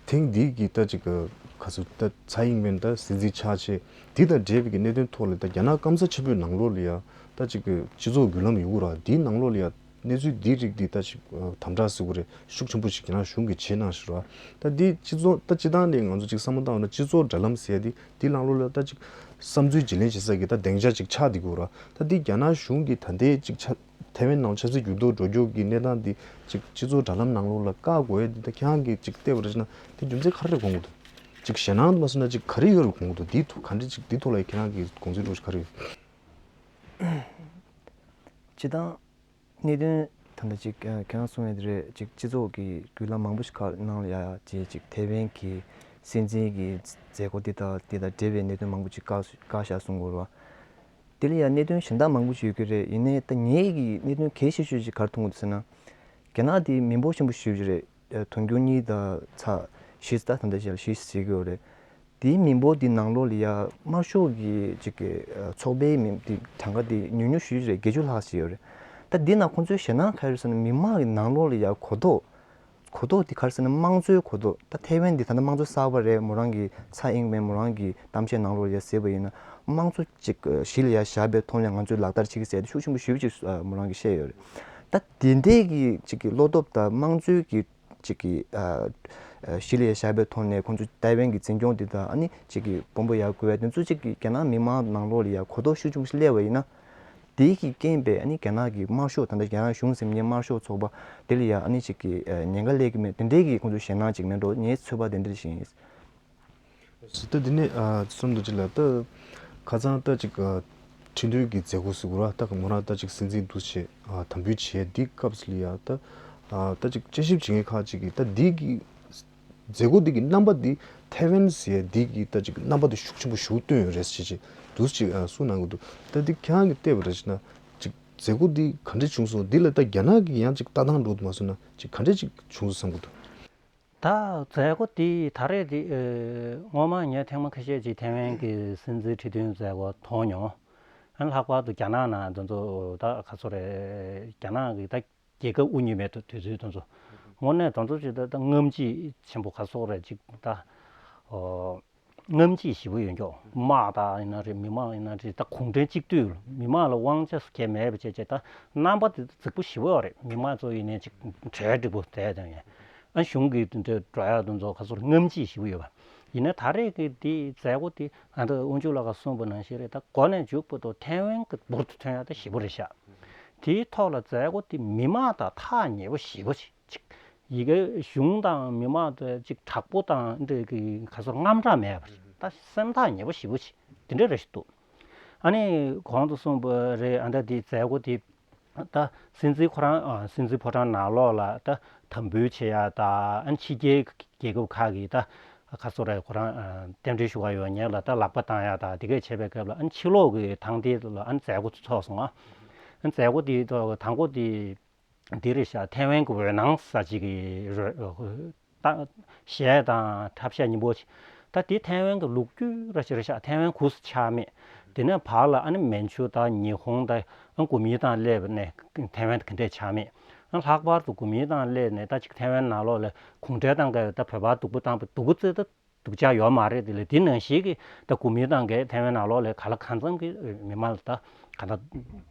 ཐེངས་འདིའི་གི་ད་ཅིག་ག་ཚོད། ད་ཚའེ་ཡིན་ཝེན་ད་སྲིད་འཛིན་ཆགས་ཆེད་འདི་དང་འབྲེལ་བའི་གི་གནད་དོན་ཐོག་ལ། ད་རྒྱ་ནག་སྐམ་ས་ཆེན་པོའི་ནང་ལོགས་ལ་ཡ་ད་ཅིག་གི་སྤྱི་ཚོགས་བརྒྱུད་ལམ་ཡོད་ར། འདིའི་ནང་ལོགས་ལ་ཡ་གནས་ཚུལ་འདིའི་རིགས་འདི་ད་ཅིག་དམ་དྲག་ཟེར་དགོས་རེད། ཤུགས་ཆེན་པོ་ཞིག་རྒྱ་ནག་གཞུང་གིས་བྱེད་གནང་ཞིག་ར། ད་འདི་སྤྱི་ཚོགས། ད་སྤྱི་བཏང་ནས་ང་ཚོ་ཅིག་བསམ་བློ་བཏང་བ་ན། སྤྱི་ཚོགས་དྲ་ལམ་ཟེར་ཡ་འདི་འདིའི་ནང་ལོགས་ལ་ད་ཅིག་བསམ་ཚུལ་བརྗེ་ལེན་བྱེད་ས་གི་ད་སྡིངས་ཆ་ཅིག་ཆགས་བསྡད་ཀྱི་ཡོད་ར། ད་འདི་རྒྱ་ནག་གཞུང་གིས་ད་ལྟའི་ཅིག་ཆ་ཐའེ་ཝན་ནང་ཆབ་སྲིད་འགྱུར་ལྡོག་འགྲོ་རྒྱུ་གི་གནས་སྟངས་འདི་ཅིག་སྤྱི་ཚོགས་དྲ་ལམ་ནང་ལོགས་ལ་བཀག་དགོས་ཡ་འདི། ད་ཁྱེད་རང་གིས་ཅིག་བལྟས་པ་རེད་ཟེར་ན། དེ་རྒྱུ་མཚན་ག་རེ་རེད་དགོངས་ཀྱི་འདུག་ཅིག་ཞེད་སྣང་མ་ཟེར་ན་ཅིག་ག་རེ་ཡོད་རེད་དགོངས་ཀྱི་འདུག་འདིའི་ཐོག་ག་འདྲ་ཅིག་འདིའི་ཐོག་ལ་ཁྱེད་རང་གི་དགོངས་ཚུལ་འདྲ་བོ་ཞིག་ག་རེ་ཡོད། སྤྱི་བཏང་གནད་དོན་ད་ལྟ་ཅིག་ཁྱེད་རང་གསུངས་ཡ་དེ་རེད། ཅིག་སྤྱི་ཚོགས་ཀྱི་བརྒྱུད་ལམ་མང་པོ་ཞིག་ཁག་ནང་ལ་ཡ་ཡ་བྱས། ཅིག་ཐའེ་ཝན་གྱི་སྲིད་འཛིན་གྱི་མཛད་སྒོ་འདི་དང་འདི་དང་འབྲེལ་བའི་གནད་དོན་མང་པོ་ཅིག་བཀག་བཀག་བཞག་གསུང་གི་ཡོད་རེད་བ། དེ་ལ་ཡང་གནད་དོན་གཞན་དག་མང་པོ་ཞིག་ཡོད་ཀྱི་རེད། ཡིན་ནའི་ད་ངེད་ཀྱིས་གནད་དོན་གལ་ཆེ་ཤོས་ཅིག་ག་རེ་མཐོང་གི་འདུག་ཟེར་ན། རྒྱ་ནག་དེ་མི་འབོར་ཆེན་པོ་ཞེ་པོ་ཅིག་རེད། དུང་ཕྱུར་གཉིས་དང་ཚེག་བཞི། ད་ད་ལྟ་ཞལ་བཞི་ཟེར་གྱི་ཡོད་རེད། དེའི་མི་འབོར་དེའི་ནང་ལོགས་ལ་ཡ་དམར་ཤོག་གི་ཅིག་གི་ཚོགས་པའི་མི་དེ་གྲངས་ཀ་དེ་ཉུང་ཉུང་ཞེ་པོ་ཅིག་རེད། བརྒྱད་ཅུ་ལྷག་ཅིག་ཡོད་རེད། ད་འདི་ན་ཁོང་ཚོའི་ཞེད་སྣང་ག་རེ་རེད་ཟེར་ན། མི་མང་གི་ནང་ལོགས་ལ་ཡ་གོ་རྟོགས། གོ་རྟོགས་དེ་ག་རེ་ཟེར་ན། དམངས་གཙོའི་གོ་རྟོགས། ད་ཐའེ་ཝན་འདི་ད་ལྟ་དམངས་གཙོ་གསར་པ་རེད། མོ་རང་གི་ཚའེ་ཨིང་ཝེན་མོ་རང་གི་གཏམ་བཤད་ནང་ལོགས་ལ་ཡ་ཟེར་བ་ཡིན་ན། དམངས་གཙོ་ཅིག་གཞི་ལ་ཡ་བཞག་པའི་ཐོག་ནས་ང་ཚོས་ལག་བསྟར་བྱེད་ཀྱི་ཟེར་ཏེ་ཤུགས་ཆེན་པོ་ཞེ་པོ་ཅིག་མོ་རང་གིས་བཤད་ཡོད་རེད། ད་དེ་འདྲའི་གི་ཅིག་གི་བློ་སྟོབས་དང་དམངས་གཙོའི་གི་ཅིག་གི་གཞི་ལ་ཡ་བཞག་པའི་ཐོག་ནས་ཁོང་ཚོས་ཐའེ་ཝན་གྱི་འཛིན་སྐྱོང་འདི་དང་། ཨ་ནི་ཅིག་གི་དཔོན་པོ་ཡར་བསྐོ་བའི་དེ་ཚོ་ཅིག་གི་རྒྱ་ནག་མི་མང་ནང་ལོགས་ལ་ཡ་གོ་རྟོགས་ཤུགས་ཆེན་པོ་ཞིག་སླེབས་པ་ཡིན་ན། དེ་གི་རྐྱེན་པས་ཨ་ནི་རྒྱ་ནག་གི་དམར་ཤོག་ད་ལྟ་རྒྱ་ནག་གཞུང་ཟེར་མཁན་དམར་ཤོག་ཚོགས་པ་དེ་ལ་ཡ་ཨ་ནི་ཅིག་གི་ཉེན་ཁ་སླེབས་ཀྱི་མེད། དེ་འདྲའི་གི་ཁོང་ཚོ་ཞེད་སྣང་ཅིག་མེད་འགྲོ། ངའི་ཚོད་དཔག་དེ་འདྲ་ཞིག་ཡིན། ད་འདི་ནས་ཨ་བསམ་འདུག་ཅིག་ལ། ད་ཁ་སང་ད་ཅིག་ཨ་ཁྲི་འདོན་གྱི་མཛད་སྒོ་ཟེར་དགོས་ར། ད་མོ་རང་ད་ཅིག་སྲིད་འཛིན་འདུག་བྱས་ཨ་དམ་འབུལ་བྱས་འདི་སྐབས་ལ་ཡ། ད་ཨ་ད་ཅིག་དཔྱད་ཞིབ་བྱེད་མཁན་ཁག་ཅིག་གིས་ད་འདི་གི་མཛད་སྒོ་འདི་གི་རྣམ་པ་འདི་ཐའེ་ཝན་ཟེར་ཡ་འདི་གི་ད་ཅིག་རྣམ་པ་འདི་ཤུགས་ཆེན་པོ་ཞེ་པོ་སྟོན་ཡོད་རེད་ཟེར་ཅིག་འདུག་ཅིག་ཨ་གསུངས་གནང་གི་འདུག་ད་འདི་ཁྱེད་རང་གིས་བལྟས་པ་རེད་ཟེར་ན། ཅིག་མཛད་སྒོ་འདི་ག་འདྲ་བྱུང་སོང་། འདི་ལ་ད་རྒྱ་ནག་གི་ཡང་ཅིག་ལྟ་སྟངས་འགྲོ་འདུག་མ་སོང་ན་ཅིག་ག་འདྲ་ཅིག་བྱུང་སོང་བསམ་གི་འདུག་ད་མཛད་སྒོ་འདི་ད་རེས་འདི་ཨེ་སྔོན་མ་ངས་ཐེངས་མ་ཁ་ཤས་ཅིག་ཐའེ་ཝན་གྱི་སྲིད་འཛིན་ཁྲི་འདོན་མཛད་སྒོ་མཐོང་མྱོང་། ཨ་ནི་ལྷག་པར་དུ་རྒྱ་ནག་ནང་དེ་ཚོ་ད་ག་ཚོད་རེད། རྒྱ་ནག་གི་ད་རྒྱལ་ཁབ་དབུ་བརྙེས་པའི་དུས་ཚོད་དེ་ཚོ་དངོས་གནས་དེ་ཚོ་ཅིག་ད་ད་རྔམ་བརྗིད་ཆེན་པོ་ག་ཚོད་རེད། ཅིག་ད་ཨོ་རྔམ་བརྗིད་ཞེ་པོ་ཡོད་ཀྱོག་དམག་དང་ཡིན་ན་རེད། མི་མང་ཡིན་ན་རེད། ད་གུང་ཁྲན་གཅིག་སྡུད། མི་མང་ལ་དབང་ཆ་སུ་གས་མེད་པ་བྱས་བྱས། ད་རྣམ་པ་དེ་རྫིག་པོ་ཞེ་པོ་ཡོད་རེད། མི་མང་ཚོ་ཡིན་ནའི་ཅིག་གྲལ་འགྲིག་པོ་བསྡད་དང་ཡ། ཨ་གཞུང་གི་འདི་འདྲ་འགྲོ་ཡ་དེ་ཚོ་ག་ཚོད་རྔམ་བརྗིད་ཞེ་པོ་ཡོད་པ། ཡིན་ན་ད་རེས་ཀྱི་འདི་མཛད་སྒོ་དེ་ཨ་ད་དབུ་འཇུག་ལགས་ཀྱིས་གསུངས་པ་ནང་བཞིན་རེད། ད་འགོ་ནས་མཇུག་བར་དུ་ཐའེ་ཝན་གྱི་འབུར་དུ་ཐོན་ཡ་ད་ཞེ་པོ་རེད་ཤག་དེའི་ཐོག་ལ་མཛད་སྒོ་དེ་མི་མང་དང་ཐག་ཉེ་པོ་ཞེ་པོ་ཅིག་ཅིག་ཡི་གེ་གཞུང་དང་མི་མང་དེ་ཅིག་དྲག་པོ་དང་འདྲ་གི་ག་ཚོད་རྔམ་སྐྲག་མེད་པ་རེད། ད་སེམས་ཐག་ཉེ་པོ་ཞེ་པོ་ཅིག་དེ་འདྲ་རེད་ཞིག་འདུག་ཨ་ནི་གོང་དུ་གསུངས་པ་རེད། ཨ་ད་དེ་མཛད་སྒོ་དེ་ ད་སྲིད་འཛིན་ཁོ་རང་ཨ་སྲིད་འཛིན་ཕོ་བྲང་ནང་ལོགས་ལ་ད་དམ་འབུལ་བྱེད་ཡ་ད་ཨ་ནི་ཕྱི་རྒྱལ་རྒྱལ་ཁབ་ཁག་གི་ད་ཁ་སོ་ར་ཁོ་རང་ཨ་རྟེན་འབྲེལ་ཞུ་ག་ཡོང་མཁན་ལ་ད་ལག་པ་བཏང་ཡ་ད་དེ་གས་བྱེད་པའི་སྐབས་ལ་ཨ་ནི་ཕྱི་ལོགས་ཀྱི་ཐང་དེ་ལ་ཨ་ནི་མཛད་སྒོ་ཚོགས་སོང་ཨ། ཨ་ནི་མཛད་སྒོ་དེ་དང་པོ་དེ་འདི་རེད་ཤག་ཐའེ་ཝན་གྱི་འོད་སྣང་ཟེར་ཅིག་གི་རོ་ད་གཞས་དང་འཁྲབ་གཞས་མཉམ་པོ་ཅིག་ད་དེ་ཐའེ་ཝན་གྱི་ལོ་རྒྱུས་ར་ཅིག་རེད་ཤག་ཐའེ་ཝན་གུ་སུ་ཆགས་མེད། དེ་ནས་བར་ལ་ཨ་ནི་མན་ཆུ་དང་ཉི་ཧོང་དང་ཨ་ནི་གོ་མིན་ཏང་སླེབས་ནས་ཐའེ་ཝན་དེ་ག་འདྲས་ཆགས་མེད། ཨ་ལྷག་པར་དུ་གོ་མིན་ཏང་སླེབས་ནས་ད་ཅིག་ཐའེ་ཝན་ནང་ལོགས་ལ་གུང་ཁྲན་ཏང་གིས་ད་བོད་པ་སྡུག་པོ་བཏང་བ་སྡུག་པོ་བརྩི་ད་སྡུག་ཅག་ཡོད་མ་རེད། དེ་ལས་དེ་ནང་བཞིན་གྱི་ད་གོ་མིན་ཏང་གིས་ཐའེ་ཝན་ནང་ལོགས་ལ་གང་ལ་གང་འཚམ་གྱི་མི་མང་ལ་ད་གང་ལྟར་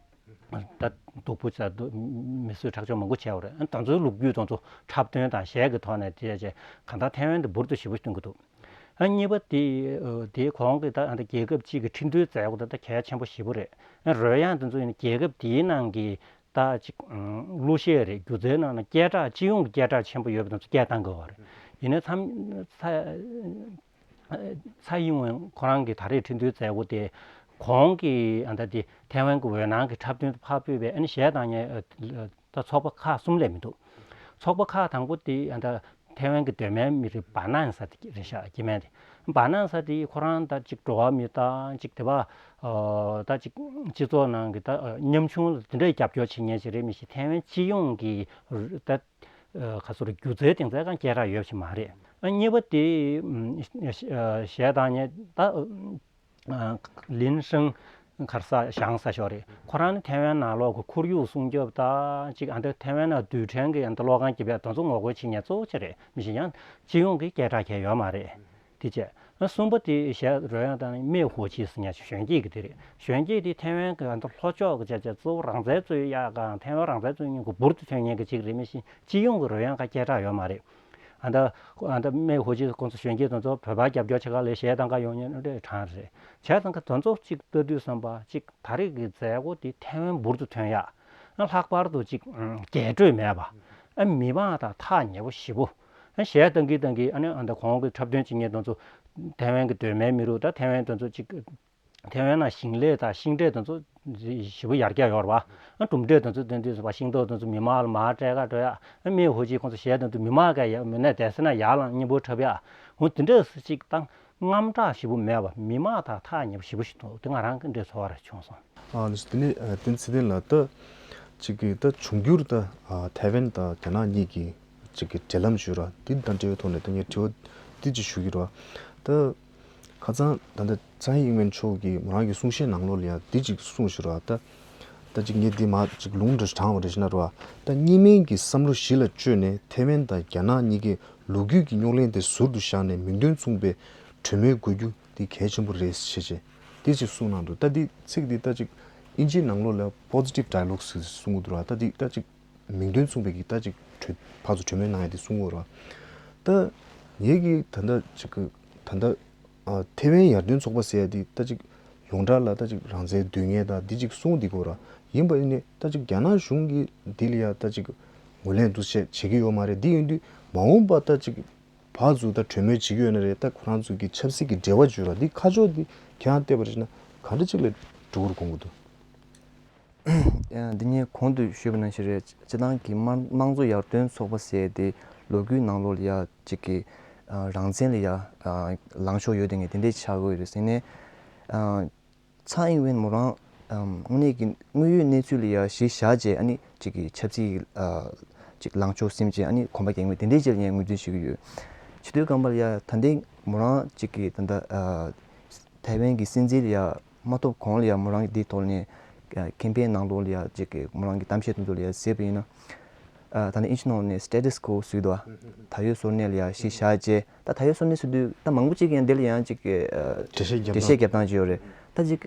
ད་སྡུག་པོ་ཅག་སྡུག་མི་གསོད་ཁྲག་སྦྱོར་མང་པོ་བྱས་པ་རེད། ཨ་ད་ཚོའི་ལོ་རྒྱུས་དེ་ཚོ་འཁྲབ་སྟོན་དང་གཞས་ཀྱི་ཐོག་ནས་དེ་བྱས་གང་ལྟར་ཐའེ་ཝན་དེ་འབུར་དུ་ཞེ་པོ་སྟོན་གྱི་འདུག་ཨ་གཉིས་པ་དེ་དེ་གོང་གི་ད་ཨ་ད་རྒྱལ་ཁབ་གཅིག་གི་ཁྲིན་ཏུའུ་མཛད་སྒོ་དེ་ད་གལ་ཆེན་པོ་ཞེ་པོ་རེད། ཨ་རོལ་དབྱངས་དེ་ཚོ་ཡིན་ན་རྒྱལ་ཁབ་དེའི་ནང་གི་ད་ཅིག་ཨང་གླུ་གཞས་རེད། སྒྱུ་རྩལ་ནང་ན་སྐད་གྲགས་སྤྱི་ཡོངས་ཀྱི་སྐད་གྲགས་ཆེན་པོ་ཡོད་པ་དང་ཚོ་སྐད་བཏང་དགོས་པ་རེད། ཡིན་ནའི་མཚམས་ཚ་ཚ་ཡིན་ཝེན་ཁོ་རང་གི་ད་རེས་ཁྲིན་ཏུའུ་མཛད་སྒོ་དེ་གོང་གི་ཨ་ད་དེ་ཐའེ་ཝན་གྱི་འོད་སྣང་གི་འཁྲབ་སྟོན་དུ་ཕར་ཕུད་པའི་ཨ་ནི་གཞས་བཏང་མཁན་ད་ཚོགས་པ་ཁག་གསུམ་ལས་མི་འདུག་ཚོགས་པ་ཁག་དང་པོ་དེ་ཨ་ད་ཐའེ་ཝན་གྱི་གདོད་མའི་མི་རིགས་བ་ནན་ས་དེ་རེད་ཤག་སྐྱེ་དམན་དེ། བ་ནན་ས་དེ་ཁོ་རང་ད་ཅིག་འགྲོ་བ་མི་དང་ཅིག་དེ་བ་ཨ་ད་ཅིག་སྤྱི་ཚོགས་ནང་གི་ད་ཨ་ཉམ་ཆུང་དེ་འདྲའི་རྒྱབ་སྐྱོར་བྱེད་མཁན་ཞིག་རེད་མི་ཤེས། ཐའེ་ཝན་སྤྱི་ཡོངས་ཀྱི་ད་ཨ་ག་ཚོད་རེད། སྒྱུ་རྩལ་དེང་སང་གང་སྐད་གྲགས་ཡོད་ཞིག་མ་རེད། ཨ་གཉིས་པ་དེ་ཨ་གཞས་བཏང་མཁན་ད་ཨ་ལིན་ཧྲེང་གར་ས་ཞང་ས་ཞོག་རེད། ཁོ་རང་ནི་ཐའེ་ཝན་ནང་ལོགས་ཀྱི་ཁོར་ཡུག་སྲུང་སྐྱོབ་དང་ཅིག་ཨ་འདི་ཐའེ་ཝན་ནང་རྡུལ་ཕྲན་གྱི་ཨ་འདི་གློག་ཁང་བརྒྱབ་ཡ་དེ་ཚོ་ངོ་རྒོལ་བྱེད་མཁན་གཙོ་བོ་ཅིག་རེད། མི་ཤེས་ཡང་སྤྱི་ཡོངས་ཀྱི་སྐད་གྲགས་གང་ཡང་ཡོད་མ་རེད། དེ་བྱས་ཨ་གསུམ་པ་དེ་གཞས་རོལ་དབྱངས་དང་མེ་ཧོ་ཆི་ཟེར་མཁན་ཞིག་གཞོན་སྐྱེས་ཀྱི་དེ་རེད། གཞོན་སྐྱེས་དེ་ཐའེ་ཝན་གྱི་ཨ་འདི་ལྷོ་ཕྱོགས་ཀྱི་ཅ་ཅ་གཙོ་བོ་རང་བཙན་རྩོད་ཡག་གང་ཐའེ་ཝན་རང་བཙན་རྩོད་མཁན་གྱི་འབུར་དུ་ཐོན་མཁན་གྱི་ཅིག་རེད། མི་ཤེས་སྤྱི་ཡོངས་ཀྱི་རོལ་དབྱངས་གང་སྐད་གྲགས་ཡོད་མ་རེད། ཨ་ད་ཨ་ད་སྨད་ཧོ་ཅི་ཁོང་ཚོ་གཞོན་སྐྱེས་དེ་ཚོ་བོད་པ་རྒྱབ་སྐྱོར་བྱེད་ག་ལས་གཞས་གཏོང་ག་ཡོང་མཁན་འདྲ་གྲས་རེད། བྱས་ཙང་ཁ་དེ་ཚོ་གཅིག་ལྟ་དུས་བསམ་པ་གཅིག་ད་རེས་ཀྱི་མཛད་སྒོ་དེ་ཐའེ་ཝན་འབུར་དུ་ཐོན་ཡག་ཨ་ལྷག་པར་དུ་གཅིག་རྒྱས་སྤྲོས་མེད་པ་ཨ་མི་མང་དང་ཐག་ཉེ་པོ་ཞེ་པོ་ཨ་གཞས་གཏོང་གི་གཏོང་གི་ཨ་ནི་ཨ་ད་གོང་གི་འཁྲབ་སྟོན་བྱེད་མཁན་དེ་ཚོ་ཐའེ་ཝན་གྱི་གདོད་མའི་མི་རིགས་དང་ཐའེ་ཝན་དེ་ཚོ་གཅིག་ཐའེ་ཝན་ནང་ཞིང་ལས་དང་ཤིང་འབྲས་དེ་ཚོ་ཞེ་པོ་ཡར་རྒྱས་ཡོད་རེད་བ། ཨ་གྲུབ་འབྲས་དེ་ཚོ་དེ་དུས་སུ་བ་ཤིང་ཏོག་དེ་ཚོ་མི་མང་ལ་མར་སྤྲད་ག་འགྲོ་ཡ། ཨ་སྨད་ཧོ་ཅི་ཁོང་ཚོ་གཞས་དེ་ཚོ་མི་མང་ག་ཡ་མི་ནས་དེ་སེ་ན་ཡར་ལངས་མཉམ་པོ་འཁྲབ་ཡ། འོ་དེ་འདྲ་སེ་གཅིག་བཏང་དངངས་སྐྲག་ཞེ་པོ་མེད་པ་མི་མང་དང་ཐག་ཉེ་པོ་ཞེ་པོ་ཞིག་འདུག་དེ་ང་རང་གི་འདྲའི་ཚོར་བ་རེ་བྱུང་སོང་། ཨ་ནི་དེ་ནས་ཨ་བསྟན་འཛིན་ཚེ་བརྟན་ལགས་ད་གཅིག་གི་ད་འབྱུང་འགྱུར་ད་ཨ་ཐའེ་ཝན་དང་རྒྱ་ནག་གཉིས་ཀྱི་གཅིག་གི་འབྲེལ་ལམ་ཞུ་ར་འདི་དང་འབྲེལ་བའི་ཐོག་ནས་ད་ངས་དྲི་བ་འདི་གཅིག་ཞུ་གི་རེད་བ། ད་ཁ་སང་ད་ལྟ་ཚའེ་ཨིན་ཝེན་མཆོག་གིས་མོ་རང་གི་གསུང་བཤད་ནང་ལོགས་ལ་ཡང་འདི་གཅིག་གསུངས་ཞུ་ར་ད། ད་གཅིག་ངས་འདི་མར་གཅིག་ལུང་འདྲ་དྲངས་པ་རེད་ཞུ་ན་རེད་བ། ད་གཉིས་སྨན་གྱི་བསམ་བློ་གཞི་ལ་བཅོལ་ནས་ཐའེ་ཝན་དང་རྒྱ་ནག་གཉིས་ཀས་ལོ་རྒྱུས་ཀྱི་རྙོག་གླེང་དེ་ཟུར་དུ་བཞག་ནས་མིང་དོན་མཚུངས་པའི་གྲོས་མོལ་དགོས་རྒྱུ་འདི་གལ་ཆེན་པོ་རེད་ཞེས་བྱས་འདི་གཅིག་གསུངས་གནང་འདུག་ད་འདི་ཚིག་འདི་ད་གཅིག་ཨིན་ཇིའི་ནང་ལོགས་ལ་positive dialogue་ཟེར་གསུང་གི་འདུག་ར། ད་འདི་ད་གཅིག་མིང་དོན་མཚུངས་པའི་གི་ད་ཅིག་གྲོས་ཕར་ཚུར་གྲོས་མོལ་གནང་ཡ་དེ་གསུང་གི་ཡོད་རེད་བ། ད་ངེད་ཀྱི་ད་ལྟ་ཅིག་གི་ད་ལྟ་ཨ་ཐའེ་ཝན་ཡར་ཐོན་ཚོགས་པ་ཟེར་ཡ་དེ་ད་ཅིག་ཡོངས་གྲགས་ལ་ད་ཅིག་རང་བཙན་འདོད་མཁན་དང་འདི་ཅིག་གསུང་འདི་གོ་ར་ཡིན་པ་ཡིན་ནའི་ད་ཅིག་རྒྱ་ནག་གཞུང་གིས་འདི་ལ་ཡ་ད་ཅིག་ངོས་ལེན་འདུ་བྱེད་བྱེད་ཀྱི་ཡོད་མ་རེད། འདི་ཡིན་དུས་མ་འོངས་པ་ད་ཅིག་ཕར་ཚུར་ད་གྲོས་མོལ་བྱེད་ཀྱི་ཡོད་ན་རེད། ད་ཁོ་རང་ཚོ་གི་ཆབ་སྲིད་ཀྱི་འབྲེལ་བ་བརྗོད་ར་འདི་ཁ་ཕྱོགས་འདི་ཁྱེད་རང་བལྟས་པ་རེད་ན་ག་འདྲ་ཅིག་ལ་འགྲོ་གི་རེད་དགོངས་ཀྱི་འདུག་ཡང་འདི་ངས་གོང་དུ་ཞུས་པ་ནང་བཞིན་རེད། སྤྱི་བཏང་གི་དམངས་དམངས་གཙོ་ཡར་ཐོན་ཚོགས་པ་ཟེར་དེ་ལོ་རྒྱུས་ནང་ལོགས་ལ་ཡ་གཅིག་གི་ཨ་རང་བཙན་ལ་ཡ་ཨ་ལངས་ཕྱོགས་ཡོད་དེ་ངས་དེ་འདྲས་ཆགས་ཀྱི་ཡོད་རེད་ཟེར་ནས། ཨ་ཚའེ་ཨིན་ཝེན་མོ་རང་ཨམ་དངོས་གནས་ཀྱི་དངོས་ཡོད་གནས་ཚུལ་ལ་ཡ་གཞི་བཞག་བྱས་ཨ་ནི་གཅིག་གི་ཆབ་སྲིད་ཨ་གཅིག་ལངས་ཕྱོགས་ཟིན་བྱས་ཨ་ནི་གོམ་པ་རྒྱག་མིན་དེ་འདྲས་ཅིག་ལ་ངས་ངོས་འཛིན་ཞུ་གི་ཡོད། བྱེད་དུས་སྒང་པ་ལ་ཡ་ད་ལྟའི་མོ་རང་གཅིག་གི་ད་ལྟ་ཨ་ཐའེ་ཝན་གྱི་སྲིད་འཛིན་ལ་ཡ་མ་ཐོབ་གོང་ལ་ཡ་མོ་རང་གི་འདིའི་ཐོག་ནས་ཨ་ཁེམ་པེན་ནང་ལོགས་ལ་ཡ་ཅིག་གི་མོ་རང་གི་གཏམ་བཤད་དེ་ཚོ་ལ་ཡ་གཟིགས་པ་ཡིན་ན། ཨ་ད་ནི་ཨིན་ཇི་ནང་ནས་སི་ཊེ་ཊས་ཀོ་ཟེར་གྱི་འདུག་བ། ད་ཡོད་སོར་གནས་ལ་ཡ་གཞི་བཞག་བྱས་ད་ད་ཡོད་སོར་གནས་ཟེར་དུས་ད་མང་པོ་ཅིག་ཡང་འདི་ལ་ཡང་ཅིག་གི་ཨ་འགྲེལ་བཤད་རྒྱབ་འགྲེལ་བཤད་སྟངས་རྒྱབ་སྟངས་ཅིག་ཡོད་རེད། ད་ཅིག་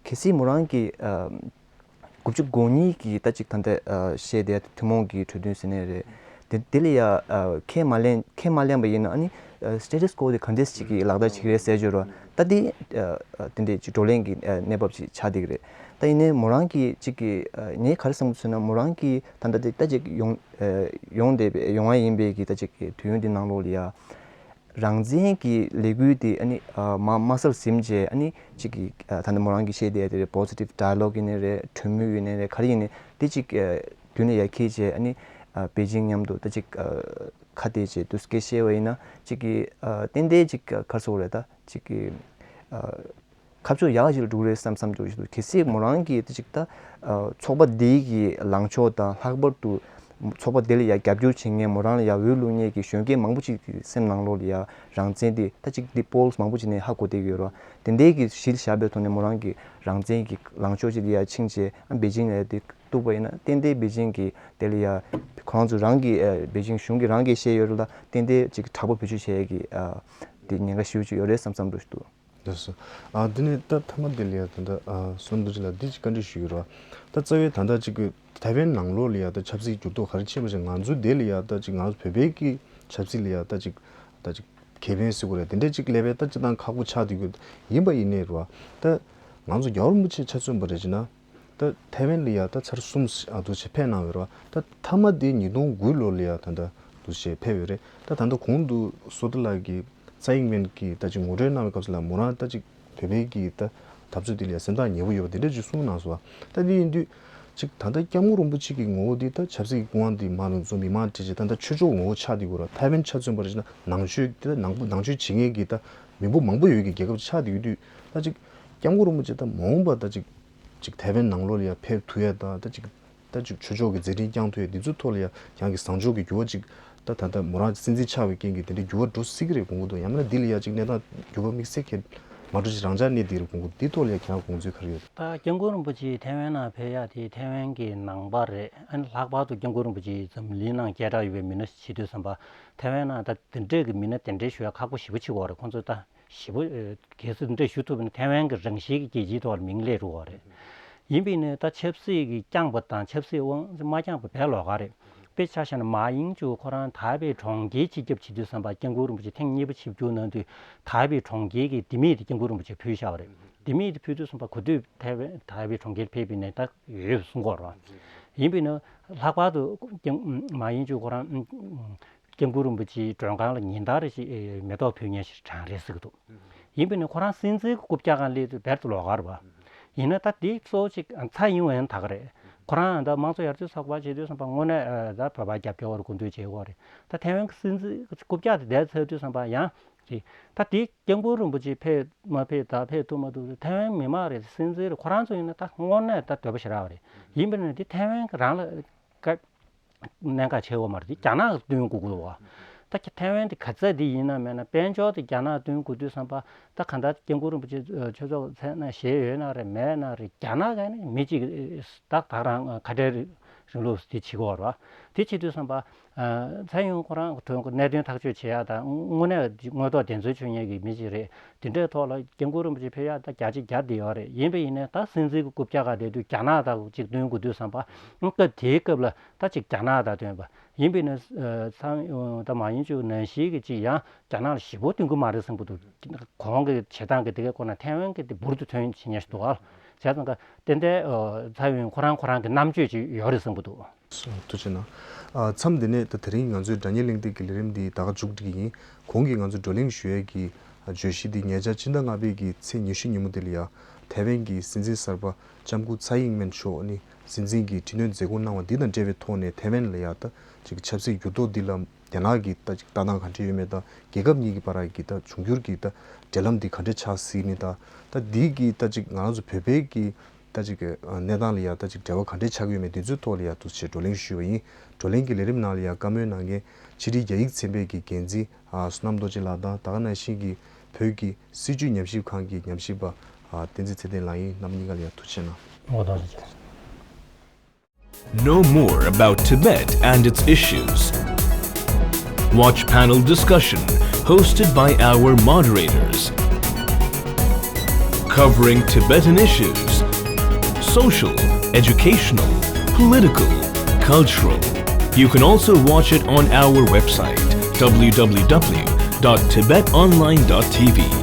གལ་སྲིད་མོ་རང་གི་ཨ་དགུ་བཅུ་གོ་གཉིས་ཀྱི་ད་ཅིག་ད་ལྟ་ཨ་བཤད་དེ་ཐུན་མོང་གི་གྲོས་མཐུན་ཟེར་ནས་རེད། དེ་དེ་ལ་ཡ་ཨ་ཁས་མ་ལེན་ཁས་མ་ལེན་པ་ཡིན་ན་ཨ་ནི་ཨ་སི་ཊེ་ཊས་ཀོ་དེ་ག་འདྲས་ཅིག་གི་ལག་བསྟར་བྱེད་ཀྱི་རེད་ཟེར་གྱི་ཡོད་རེད་བ། ད་དེ་ཨ་ཨ་དེ་འདྲས་ཅིག་བགྲོ་གླེང་གི་ཨ་གནས་བབ་ཅིག་ཆགས་བསྡད་ཀྱི་རེད། ད་ཡིན་ནའི་མོ་རང་གི་ཅིག་གི་ཨ་ངས་ག་རེ་བསམ་གྱི་ཟེར་ན་མོ་རང་གི་ད་ལྟ་དེ་ད་ཅིག་ཡོང་ཨ་ཡོང་བསྡད་པའི་ཡོང་བ་ཡིན་པའི་གི་ད་ཅིག་གི་དུས་ཡུན་དེ་ནང་ལོགས་ལ་ཡ། རང་བཙན་གྱི་ལས་འགུལ་དེ་ཨ་ནི་ཨ་མ་མ་སལ་ཟིན་བྱས་ཨ་ནི་གཅིག་གི་ཨ་ད་ནི་མོ་རང་གིས་བཤད་བསྡད་དེ་རེད། པོ་སི་ཊིབ་ཌའི་ལོག་ཡིན་ནའི་རེད། གྲོས་མོལ་ཡིན་ནའི་རེད། ག་རེ་ཡིན་ནའི་ དེ་ཅིག་ཨ་མདུན་ལ་ཡར་འཁྱེར་བྱས། ཨ་ནི་ཨ་པེ་ཅིང་མཉམ་དུ་ད་ཅིག་ཨ་ཁ་གཏད་བྱས་དུས་སྐད་བཤད་པ་ཡིན་ན། ཅིག་གི་ཨ་ཏན་ཏན་ཅིག་ག་རེ་ཟེར་དགོས་རེད། ད་ཅིག་གི་ཨ་ཁ་ཕྱོགས་ཡག་ཅིག་ལ་འགྲོ་གི་རེད་བསམ་བསམ་འདུག་ཞུ་འདུག་གལ་སྲིད་མོ་རང་གིས་ད་ཅིག་ད་ཨ་ཚོགས་པ་འདི་གི་ལངས་ཕྱོགས་དང་། ལྷག་པར་དུ་ཚོགས་པ་འདི་ལ་ཡ་རྒྱབ་སྐྱོར་བྱེད་མཁན། མོ་རང་ལ་ཡ་འོས་བླུག་མཁན་གྱི་གཞོན་སྐྱེས་མང་པོ་ཅིག་གི་སེམས་ནང་ལོགས་ལ་ཡ་རང་བཙན་དེ། ད་ཅིག་འདི་པོལ་མང་པོ་ཅིག་ནས་ཧ་གོ་བསྡད་ཀྱི་ཡོད་རེད་བ། དེ་འདྲའི་གི་གཞི་བཞག་པའི་ཐོག་ནས་མོ་རང་གིས་རང་བཙན་གྱི་ལངས་ཕྱོགས་ཅིག་ལ་ཡ་ཕྱིན་བྱས། ཨ་པེ་ཅིང་ལ་ཡ་དེ་གཏུགས་པ་ཡིན་ན། ཏན་ཏན་པེ་ཅིང་གིས་དེ་ལ་ཡ་ཁོ་རང་ཚོ་རང་གི་ཨ་པེ་ཅིང་གཞུང་གིས་རང་གིས་བཤད་ཡོད་རེད་ལ། ཏན་ཏན་ཅིག་དྲག་པོ་བེད་སྤྱོད་བྱེད་ཡ་གི་ཨ་དེ་ཉེན་ཁ་ཞེ་པོ་ཅིག་ཡོད་རེད་བསམ་བསམ་འདུག་ཞུ་འདུག་ལགས་སོ། ཨ་འདི་ནས་ད་མཐའ་མ་འདི་ལ་ཡ་ད་ལྟ་ཨ་བསོད་ནམས་རྡོ་རྗེ་ལགས་འདི་ཅིག་བཀའ་འདྲི་ཞུ་གི་རེད་བ། ད་རྩ་བའི་ད་ལྟ་ཅིག་གི་ཐའེ་ཝན་ནང་ལོགས་ལ་ཡ་ད་ཆབ་སྲིད་འགྱུར་ལྡོག་ག་རེ་ཕྱིན་པ་ཞིག་ང་ཚོ་འདི་ལ་ཡ་ད་ཅིག་ང་ཚོ་བོད་པའི་གི་ཆབ་སྲིད་ལ་ཡ་ད་ཅིག་ད་ཅིག་ཁེ་ཕན་ཟེར་དགོས་རེད། དེ་འདྲས་ཅིག་སླེབས་པས་ད་སྤྱིར་བཏང་ཁག་པོ་ཆགས་བསྡད་ཡོད། ཡིན་པ་ཡིན་ནའི་རེད་བ། ད་ང་ཚོ་རྒྱལ་བ་རིན་པོ་ཆེ་ཆ་མཚོན་པ་རེད་ཅེ་ན། ད་ཐའེ་ཝན་ལ་ཡ་ད་ཚར་གསུམ་ཨ་འདུག་བྱས་ཕེབས་གནང་ཡོད་རེད་བ། ད་མཐའ་མ་དེ་ཉིས་སྟོང་དགུ་ལོ་ལ་ཡ་ད་ད་འདུག་བྱས་ཕེབས་ཡོད་རེད། ད་ད་ལྟ་གོང་དུ་བསོད་བདེ་ལགས་ཀྱིས་ཚའེ་ཨིན་ཝེན་གྱིས་ད་ཅིག་ངོ་སྤྲོད་གནང་བའི་སྐབས་སུ་ལ་མོ་རང་ད་ཅིག་བོད་པའི་གི་ད་འཐབ་རྩོད་དེ་ལ་ཡ་སེམས་ཐག་ཉེ་པོ་ཡོད་པ་དེ་འདྲ་ཅིག་གསུངས་གནང་སོང་བ། ད་དེ་ཡིན་དུས་ཅིག་ད་ལྟ་སྐྱབས་མགོན་རིན་པོ་ཆེ་གི་ངོ་བོ་འདི་ད་ཆབ་སྲིད་ཀྱི་སྐུ་དབང་འདི་མ་ནུ་ཚོ་མི་མང་ཁྲིད་ཅིག་ད་ལྟ་ཆོས་ཕྱོགས་ངོ་བོ་ཆགས་བསྡད་ཡོད་རེད། ཐའེ་ཝན་ཆ་མཚོན་པ་རེད་ཅེ་ན་ནང་ཆོས་དེ་ནང་ནང་ཆོས་བྱེད་མཁན་གྱི་ད་མི་འབོར་མང་པོ་ཡོད་ཀྱི་རྒྱལ་ཁབ་ཆགས་བསྡད་ཡོད་དུས། ད་ཅིག་སྐྱབས་མགོན་རིན་པོ་ཆེ་ད་མ་འོངས་པ་ད་ཅིག་ཅིག་ཐའེ་ཝན་ནང་ལོགས་ལ་ཡ་ཕེབས་ཐུབ་ཡ་དང་། ད་ཅིག་ད་ཅིག་ཆོས་ཕྱོགས་ཀྱི་མཛད་འཕྲིན་བསྐྱངས་ཐུབ་ཡ་འདི་ཚོའི་ཐོག་ལ་ཡ་ཁྱེད་རང་གི་བཟང་ཕྱོགས་ཀྱི་འགྱུར་བ་ཅིག་ད་ད་ལྟ་མོ་རང་སྲིད་འཛིན་ཆགས་པའི་རྐྱེན་གྱིས་དེ་འདྲའི་འགྱུར་བ་འགྲོ་སྲིད་ཀྱི་རེད་དགོངས་ཀྱི་འདུག་ཡང་མིན་ན་འདི་ལ་ཡ་ཅིག་གནས་སྟངས་འགྱུར་བ་དམིགས་བསལ་གྱི་མ་འགྲོ་ཅིག་རང་འཇགས་གནས་བསྡད་རེད་དགོངས་ཀྱི་འདུག་འདི་ཐོག་ལ་ཡ་ཁྱེད་རང་དགོངས་ཚུལ་ག་རེ་ཡོད། ད་སྐྱབས་མགོན་རིན་པོ་ཆེ་ཐའེ་ཝན་ནང་ཕེབས་ཡ་དེ་ཐའེ་ཝན་གྱི་ནང་པ་རེད། ཨ་ནི་ལྷག་པར་དུ་སྐྱབས་མགོན་རིན་པོ་ཆེ་འཛམ་གླིང་ནང་སྐད་གྲགས་ཡོད་པའི་མི་སྣ་ཞིག་བྱེད་དུས་ཙམ་པ། ཐའེ་ཝན་ནང་ད་དེ་འདྲས་ཀྱི་མི་སྣ་དེ་འདྲས་ཞུ་ཡ་ཁག་པོ་ཞེ་པོ་ཅིག་ཡོད་རེད། ཁོང་ཚོ་ད་ཞེ་པོ་ཨ་གལ་སྲིད་འདི་འདྲ་ཞུ་ཐུབ་ན་ཐའེ་ཝན་གྱི་རང་བཞིན་གྱི་རྒྱལ་སྤྱིའི་ཐོག་ལ་མིང་སླེབས་འགྲོ་བ་རེད། ཡིན་པས་ནི་ད་ཆབ་སྲིད་ཀྱི་བསྐྱངས་པ་དང་ཆབ་སྲིད་དབང་མ་བསྐྱངས་པ་བས་ལོགས་ཀ་རེད། དཔེ་ཆ་བཞག་ན་མཱ་ཡིང་ཅུ་ཁོ་རང་ཐའེ་པེ་གྲོང་ཁྱེར་སྤྱི་ཁྱབ་བྱེད་དུས་ཙམ་པ་སྐྱབས་མགོན་རིན་པོ་ཆེ་ཐེངས་གཉིས་པ་ཆིབས་བསྒྱུར་གནང་དུས་ཐའེ་པེ་གྲོང་ཁྱེར་གྱི་ལྡེ་མིག་དེ་སྐྱབས་མགོན་རིན་པོ་ཆེ་ཕུལ་བཞག་པ་རེད། ལྡེ་མིག་དེ་ཕུལ་དུས་ཙམ་པ་གོ་ཐོས་ཐའེ་པེ་ཐའེ་པེ་གྲོང་ཁྱེར་ཕེབས་པ་ཡིན་ནའི་ད་ཡོད་གསུང་གི་ཡོད་རེད། ཡིན་པས་ནི་ལྷག་པར་དུ་སྐྱབས་མཱ་ཡིང་ཅུ་ཁོ་རང་སྐྱབས་མགོན་རིན་པོ་ཆེའི་མགྲོན་ཁང་ལ་ཉིན་ལྟར་ཞིག་མེ་ཏོག་ཕུལ་མཁན་ཞིག་གྲས་རེད་ཟེར་གྱི་འདུག་ཡིན་པས་ནི་ཁོ་རང་སྲིད་འཛིན་གྱི་རྐུབ་བཀྱག་སྒང་སླེབས་དུས་བེར་དུ་ལོགས་ཀ་རེད་པ། ཡིན་ན་ད་དེ་གཙོ་བོ་གཅིག་ཚའེ་ཨིན་ཝེན་ད་ག་རེད། ཁོ་རང་ད་དམངས་གཙོ་ཡར་ཐོན་ཚོགས་པ་བྱེད་དུས་ཙམ་པ་དངོས་གནས་ད་བོད་པ་རྒྱབ་སྐྱོར་བར་གོ་འདུག་བྱེད་དགོས་རེད། ད་ཐའེ་ཝན་གྱི་སྲིད་འཛིན་རྐུབ་བཀྱག་དེ་བསྡད་ཚར་དུས་ཙམ་པ་ཡང་རེད། ད་དེ་སྐྱབས་མགོན་རིན་པོ་ཆེ་ཕེབས་མ་ཕེབས་ད་ཕེབས་ཐུབ་མ་ཐུབ་ཐའེ་ཝན་མི་མང་རེད། སྲིད་འཛིན་རེད། ཁོ་རང་ཚོ་ཡིན་ན་ད་དངོས་གནས་ད་འདོད་པ་ཞེ་དྲག་རེད། ཡིན་པ་ནི་དེ་ཐའེ་ཝན་གྱི་རང་ལ་ཀ་གནད་འགག་ཆེ་བ་མ་རེད། དེ་རྒྱ་ནག་གིས་བསྟུན་དགོས་ཀྱི་འདུག་བ། ད་ཁྱེད་ཐའེ་ཝན་དེ་ག་ཚད་དེ་ཡིན་ན་མེད་ན་དཔལ་འབྱོར་དེ་རྒྱ་ནག་བསྟུན་དགོས་དུས་ཙམ་པ། ད་གང་ལྟར་སྐྱབས་མགོན་རིན་པོ་ཆེ་ཆོས་ཚོགས་ཚད་ན་བཞེས་ཡོད་ན་རེད་མེད་ན་རེད། རྒྱ་ནག་གིས་ནི་མི་གཅིག་ད་ད་རང་ཁ་བྲལ་རིང་ལུགས་དེ་བྱེད་ཀྱི་ཡོད་རེད་བ། དེ་བྱེད་དུས་ཙམ་པ། ཚའེ་ཨིན་ཝེན་ཁོ་རང་གི་གནད་དོན་ཐག་གཅོད་བྱེད་ཡ་དང་དངོས་གནས་དངོས་ཐོག་བདེན་འཚོལ་བྱེད་མཁན་གྱི་མི་ཞིག་རེད། དེ་འདྲའི་ཐོག་ལ་སྐྱབས་མགོན་རིན་པོ་ཆེ་ཕེབས་ཡ་ད་རྒྱ་ཆེ་རྒྱ་བསྡད་ཡོད་རེད། ཡིན་པ་ཡིན་ནའི་ད་སྲིད་འཛིན་གྱི་རྐུབ་བཀྱག་སྒང་བསྡད་དུས་རྒྱ་ནག་དང་གཅིག་བསྟུན་དགོས་དུས་ཙམ་པ། སྐབས་དེའི་སྐབས་ལ་ད་ཅིག་རྒྱ་ནག་དང་བསྟུན་པ་ཡིན་པས་ན། ཚའེ་ཨིན་ཝེན་ད་མཱ་ཡིང་ཅུ་ནང་བཞིན་གྱི་ཅིག་ཡང་རྒྱ་ནག་ལ་ཞེ་པོ་བསྟུན་གྱི་མ་རེད་བསམ་གྱི་འདུག་ཁོང་གི་བྱེད་སྟངས་ཀྱི་དེ་གའི་སྐོར་ན་ཐའེ་ཝན་གྱི་དེ་འབུར་དུ་ཐོན་བྱེད་མཁན་ཞིག་འདུག་ཨ། བྱས་ཙང་ཀ་ཏན་ཏན་ཚའེ་ཨིན་ཝེན་ཁོ་རང་ཁོ་རང་གི་རྣམ་དཔྱོད་ཅིག་ཡོད་རེད་བསམ་གྱི་འདུག་ཐུགས་རྗེ་གནང་། ཨ་མཚམས་འདི་ནས་ད་དེ་རིང་ང་ཚོའི་དྲ་བརྙན་གླེང་སྟེགས་ཀྱི་ལས་རིམ་འདི་ད་ག་མཇུག་སྒྲིལ་གྱི་ཡིན། གོང་གི་ང་ཚོ་བགྲོ་གླེང་ཞུ་ཡས་ཀྱི་བརྗོད་གཞི་འདི་ཉེ་ཆར་ཕྱི་ཟླ་ལྔ་པའི་གི་ཚེས་ཉི་ཤུ་ཉིན་མོ་འདི་ལ་ཡ་ཐའེ་ཝན་གྱི་སྲིད་འཛིན་གསར་པ་ལྕམ་སྐུ་ཚའེ་ཨིན་ཝེན་མཆོག་ནི་སྲིད་འཛིན་གྱི་ཁྲི་འདོན་མཛད་སྒོ་གནང་བ་འདི་དང་འབྲེལ་བའི་ཐོག་ནས་ཐའེ་ཝན་ལ་ཡ་ད་ཅིག་ཆབ་སྲིད་འགྱུར་ལྡོག་འདི་ལ་རྒྱ་ནག་གི་ད་ཅིག་ལྟ་སྟངས་ག་འདྲ་ཡོད་མེད་དང་། རྒྱལ་ཁབ་གཉིས་ཀྱི་བར་གྱི་ད་འབྱུང་འགྱུར་གྱི་ད་འབྲེལ་ལམ་འདི་ག་འདྲ་ཆགས་སྲིད་ནི་དང་། ད་འདི་གི་ད་ཅིག་ང་རང་ཚོ་བོད་པའི་གི་ད་ཅིག་གི་གནས་སྟངས་ལ་ཡ་ད་ཅིག་འབྲེལ་བ་ག་འདྲ་ཆགས་ཀྱི་ཡོད་མེད་འདི་ཚོའི་ཐོག་ལ་ཡ་འདུག་སེ་བགྲོ་གླེང་ཞུས་པ་ཡིན། བགྲོ་གླེང་གི་ལས་རིམ་ནང་ལ་ཡ་བཀའ་མོལ་གནང་མཁན་ཕྱི་དྲིལ་རྒྱ་ཡིག་ཚན་པའི་གི་འགན་འཛིན་ཨ་བསོད་ནམས་རྡོ་རྗེ་ལགས་དང་། ད་ག་ནང་བཞིན་གྱི་བོད་ཀྱི་སྲིད་བྱུས་ཉམས་ཞིབ་ཁང་གི་ཉམས་ཞིབ་པ་ཨ་བསྟན་འཛིན་ཚེ་བརྟན་ལགས་ཡིན། རྣམ་པ་གཉིས་ཀ་ལ་ཡ་ཐུགས་རྗེ་གནང་། ངོ་ཐོག་ཞིག་ཆེ། Know more about Tibet and its issues. Watch panel discussion hosted by our moderators, covering Tibetan issues, social, educational, political, cultural. You can also watch it on our website, w w w dot tibet online dot t v.